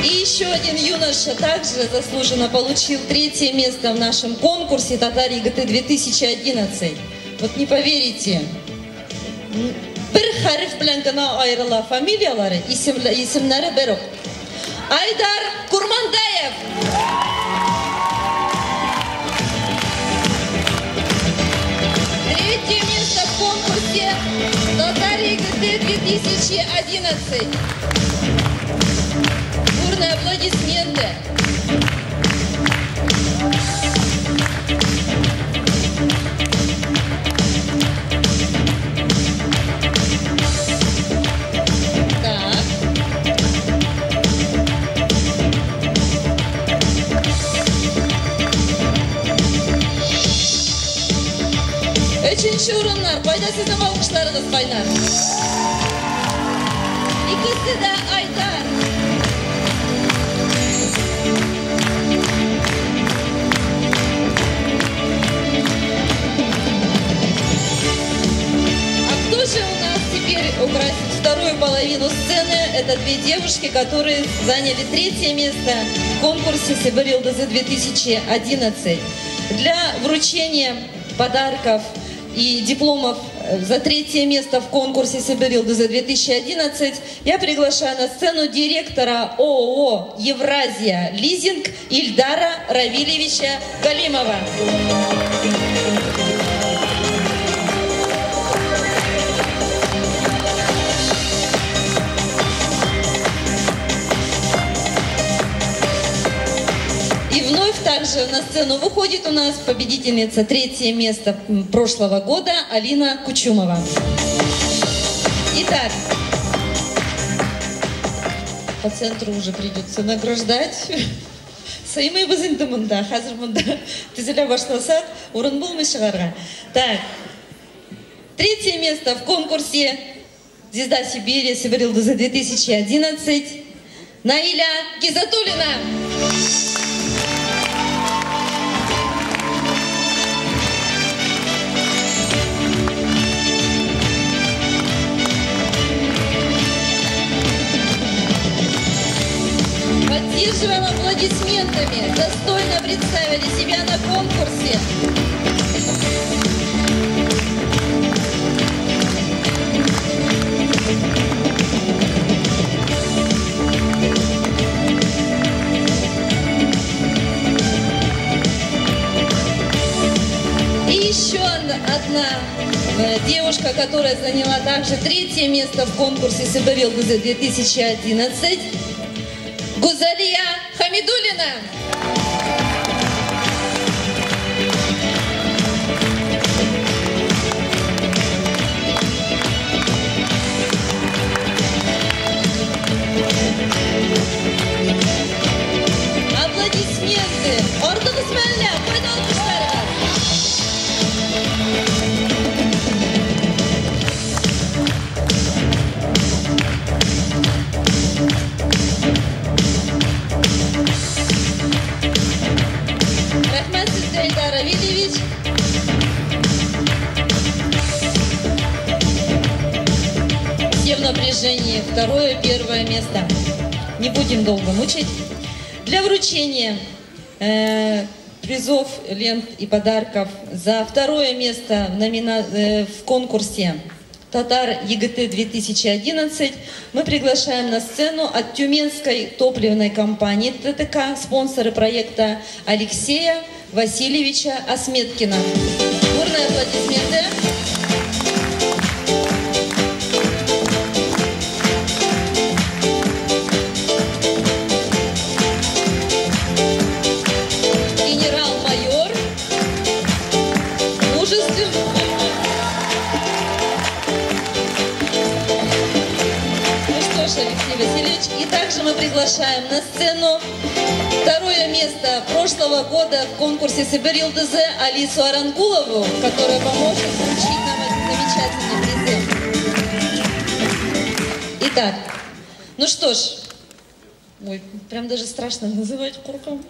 И еще один юноша также заслуженно получил третье место в нашем конкурсе Татар ЕГТ 2011. Вот не поверите, бер хәреф белән генә аерыла фамилияләре, исемнәре бер үк. Айдар Курмандаев. Третье место в конкурсе Татар ЕГТ 2011. Бурные аплодисменты. Так. Өченче урыннар. Кайда сезнең алкышларыгыз кайнар? Икесе дә Айдар. А кто же у нас теперь украсит вторую половину сцены? Это две девушки, которые заняли третье место в конкурсе Себер Йолдызы 2011. Для вручения подарков и дипломов за третье место в конкурсе Себер Йолдызы 2011 я приглашаю на сцену директора ООО «Евразия Лизинг» Ильдара Равильевича Галимова. И вновь также на сцену выходит у нас победительница третье место прошлого года Алина Кучумова. Итак, по центру уже придется награждать. Сыймыйбыз инде монда, хәзер монда тезелә башласак, урын булмый чыгарга. Так, третье место в конкурсе «Звезда Сибири» Себер Йолдызы 2011 Наиля Гизатуллина. Поддерживаем аплодисментами. Достойно представили себя на конкурсе. И еще одна девушка, которая заняла также третье место в конкурсе Себер Йолдызы 2011. Гузалия Хамидуллина. Аплодисменты. Артыгыз мәллә, кайда алкышларыгыз? Рәхмәт сезгә, Илдар Равильевич. Все в напряжении. достижении второе, первое место. Не будем долго мучить. Для вручения призов, лент и подарков за второе место в конкурсе «Татар егете 2011» мы приглашаем на сцену от Тюменской топливной компании ТТК, спонсоры проекта Алексея Васильевича Осметкина. Бурные аплодисменты. Генерал-майор мужественный. Ну что ж, Алексей Васильевич, и также мы приглашаем на сцену второе место прошлого года в конкурсе «Себер йолдызы» Алису Арангулову, которая поможет вручить нам эти замечательные призы. Итак, ну что ж, ой, прям даже страшно называть курком.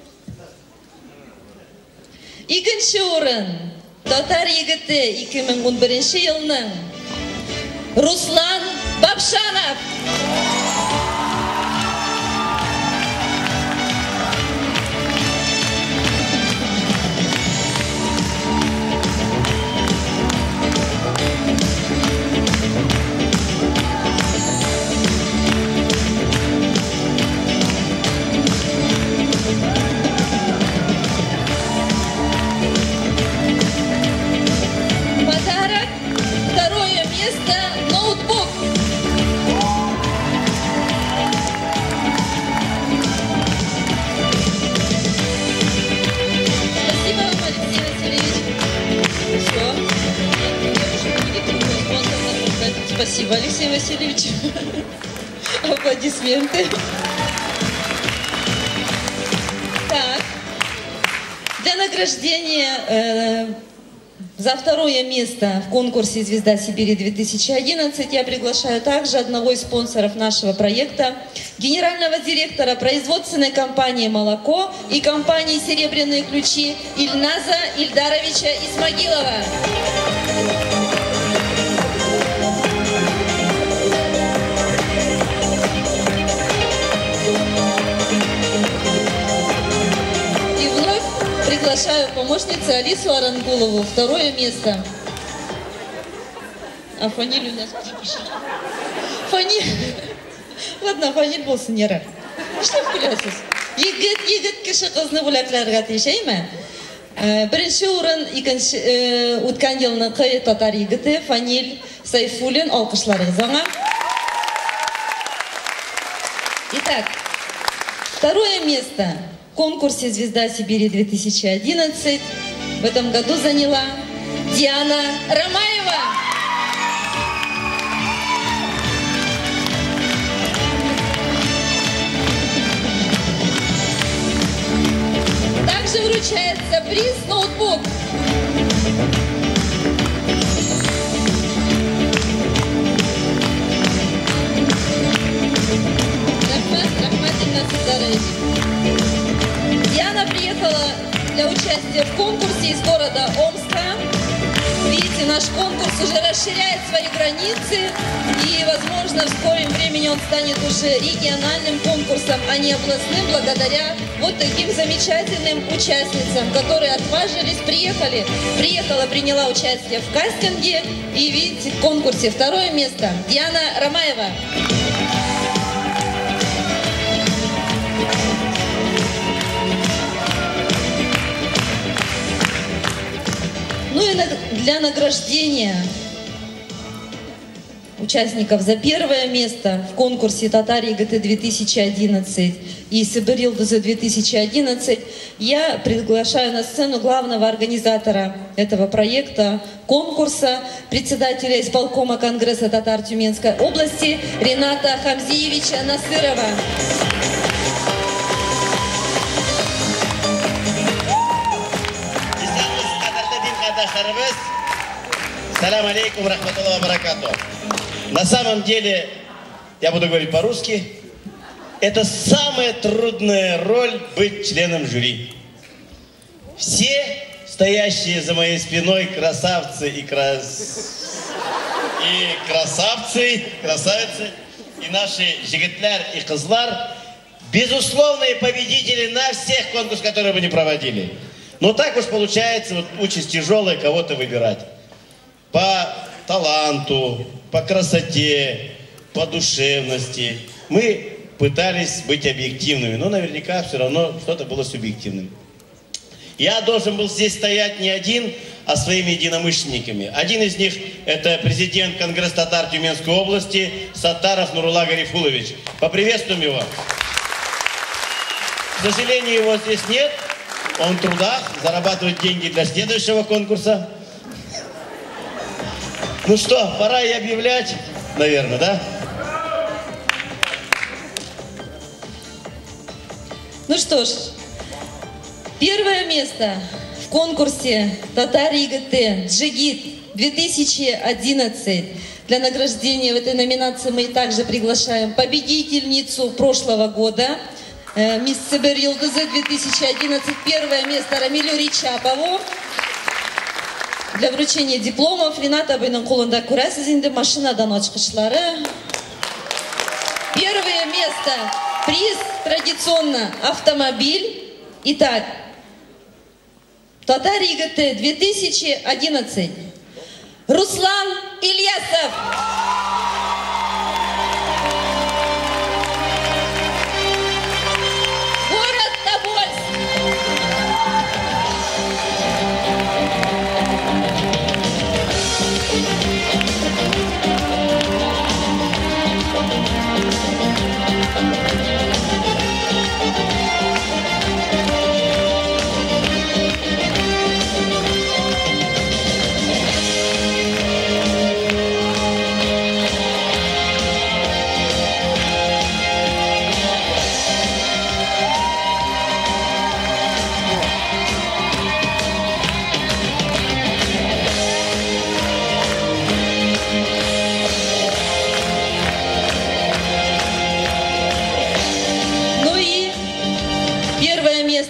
Икенче урын Татар егете 2011 елның Руслан Бабшанов. Подарок. Второе место. Ноутбук. Спасибо вам, Алексей Васильевич. Все. Девушек будет другой спонсор награждать. Спасибо, Алексей Васильевич. Аплодисменты. Так. Для награждения за второе место в конкурсе «Звезда Сибири-2011» я приглашаю также одного из спонсоров нашего проекта, генерального директора производственной компании «Молоко» и компании «Серебряные ключи» Ильназа Ильдаровича Исмагилова. И вновь приглашаю помощницу Алису Арангулову. Второе место. А фамилию у нас пропиши. Фаниль. Ладно, фаниль булсын ярар. Нишләп көләсез? Егет, егет кеше кызны бүләкләргә тиеш, әйме? Беренче урын икенче үткән елныкы татар егете Фаниль Сайфуллин. Алкышларыгыз аңа. Итак, второе место в конкурсе «Звезда Сибири-2011» в этом году заняла Диана Ромаева. Также вручается приз ноутбук. Рахмат, Рахмат Ильназ Ильдарович. Диана приехала для участия в конкурсе из города Омска. Видите, наш конкурс уже расширяет свои границы, и, возможно, в скором времени он станет уже региональным конкурсом, а не областным, благодаря вот таким замечательным участницам, которые отважились, приехали. Приехала, приняла участие в кастинге, и, видите, в конкурсе второе место Диана Ромаева. Ну и для награждения участников за первое место в конкурсе «Татар егете 2011» и «Себер йолдызы 2011» я приглашаю на сцену главного организатора этого проекта, конкурса, председателя исполкома Конгресса татар Тюменской области Рената Хамзиевича Насырова. Салям алейкум, рахматуллах баракату. На самом деле, я буду говорить по-русски, это самая трудная роль быть членом жюри. Все стоящие за моей спиной красавцы и красавцы, красавицы, И наши егетләр и кызлар безусловные победители на всех конкурсах, которые мы не проводили. Но так уж получается, вот участь тяжелая, кого-то выбирать. По таланту, по красоте, по душевности. Мы пытались быть объективными, но наверняка все равно что-то было субъективным. Я должен был здесь стоять не один, а своими единомышленниками. Один из них – это президент Конгресса татар Тюменской области Саттаров Нурулла Гарифуллович. Поприветствуем его. К сожалению, его здесь нет. Он в трудах, зарабатывает деньги для следующего конкурса. Ну что, пора и объявлять, наверное, да? Ну что ж, первое место в конкурсе «Татар егете» «Джигит» 2011. Для награждения в этой номинации мы также приглашаем победительницу прошлого года, мисс Себер Йолдызы 2011, первое место Рамилю Ричапову. Для вручения дипломов Ринат абыйның кулында күрәсез инде машинадан ачкычлары. Первое место, приз традиционно автомобиль. Итак, Татар егете 2011. Руслан Ильясов. Город Тобольск.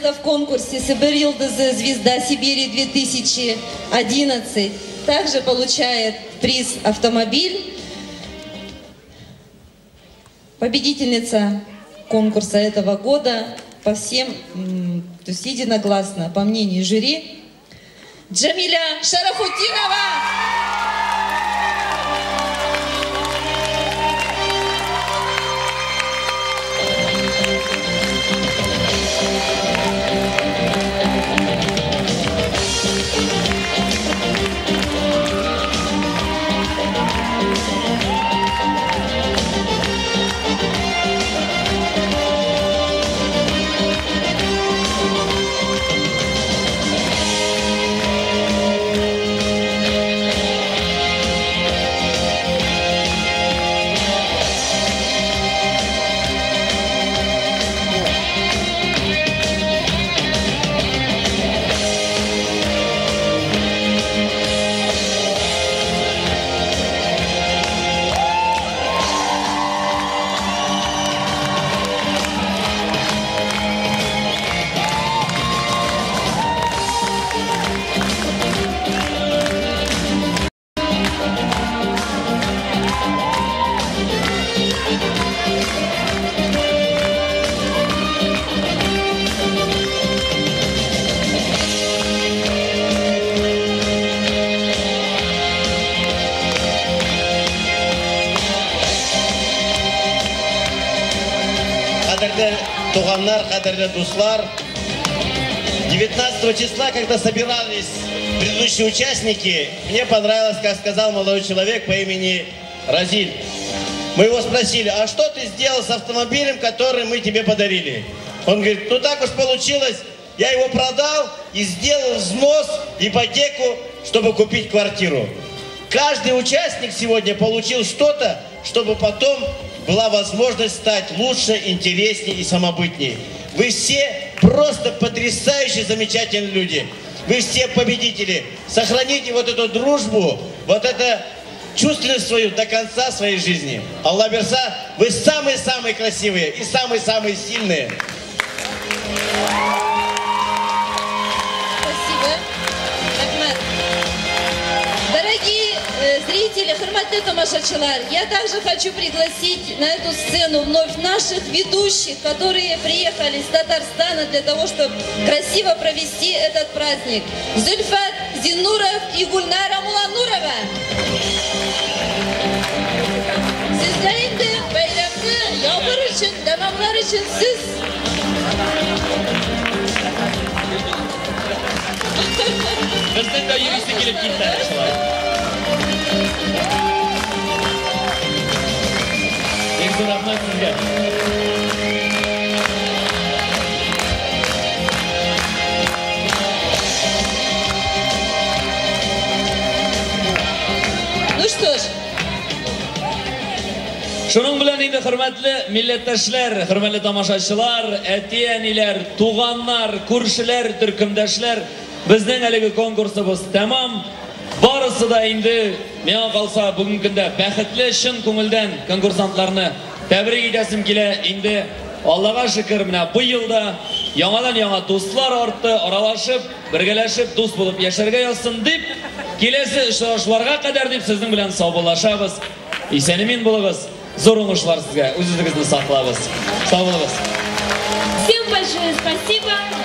В конкурсе Себер Йолдызы «Звезда Сибири» 2011 также получает приз автомобиль. Победительница конкурса этого года по всем, то есть единогласно, по мнению жюри, Джамиля Шарафутдинова. Туганнар, кадерле дуслар, 19 числа, когда собирались предыдущие участники, мне понравилось, как сказал молодой человек по имени Разиль. Мы его спросили, а что ты сделал с автомобилем, который мы тебе подарили? Он говорит, ну так уж получилось, я его продал и сделал взнос, ипотеку, чтобы купить квартиру. Каждый участник сегодня получил что-то, чтобы потом была возможность стать лучше, интереснее и самобытнее. Вы все просто потрясающие, замечательные люди. Вы все победители. Сохраните вот эту дружбу, вот эту чувственность свою до конца своей жизни. Алла бирса, вы самые-самые красивые и самые-самые сильные. Спасибо. Рәхмәт. Дорогие зрители, зрители, хөрмәтле тамашачылар, я также хочу пригласить на эту сцену вновь наших ведущих, которые приехали из Татарстана для того, чтобы красиво провести этот праздник. Зульфат Зиннуров и Гульнара Муланурова. Сезгә инде бәйрәмне ябыр өчен, тәмамлар өчен сүз. Безнең дә йөрисе килеп китте әле шулай. Бик зур рәхмәт сезгә. Ну что ж, Шуның белән инде хөрмәтле милләттәшләр, хөрмәтле тамашачылар, әти-әниләр, туганнар, күршеләр, төркемдәшләр, безнең әлеге конкурсыбыз тәмам. Барысы да инде миңа калса бүгенге көндә бәхетле, чын күңелдән конкурсантларны тәбрик итәсем килә. Инде Аллага шөкер, менә бу елда яңадан-яңа дуслар артты, аралашып, бергәләшеп, дус булып яшәргә язсын дип, киләсе очрашуларга кадәр дип сезнең белән саубуллашабыз. Исән-имин булыгыз. Зур уңышлар сезгә. Үз-үзегезне саклагыз. Сау булыгыз. Всем большое спасибо.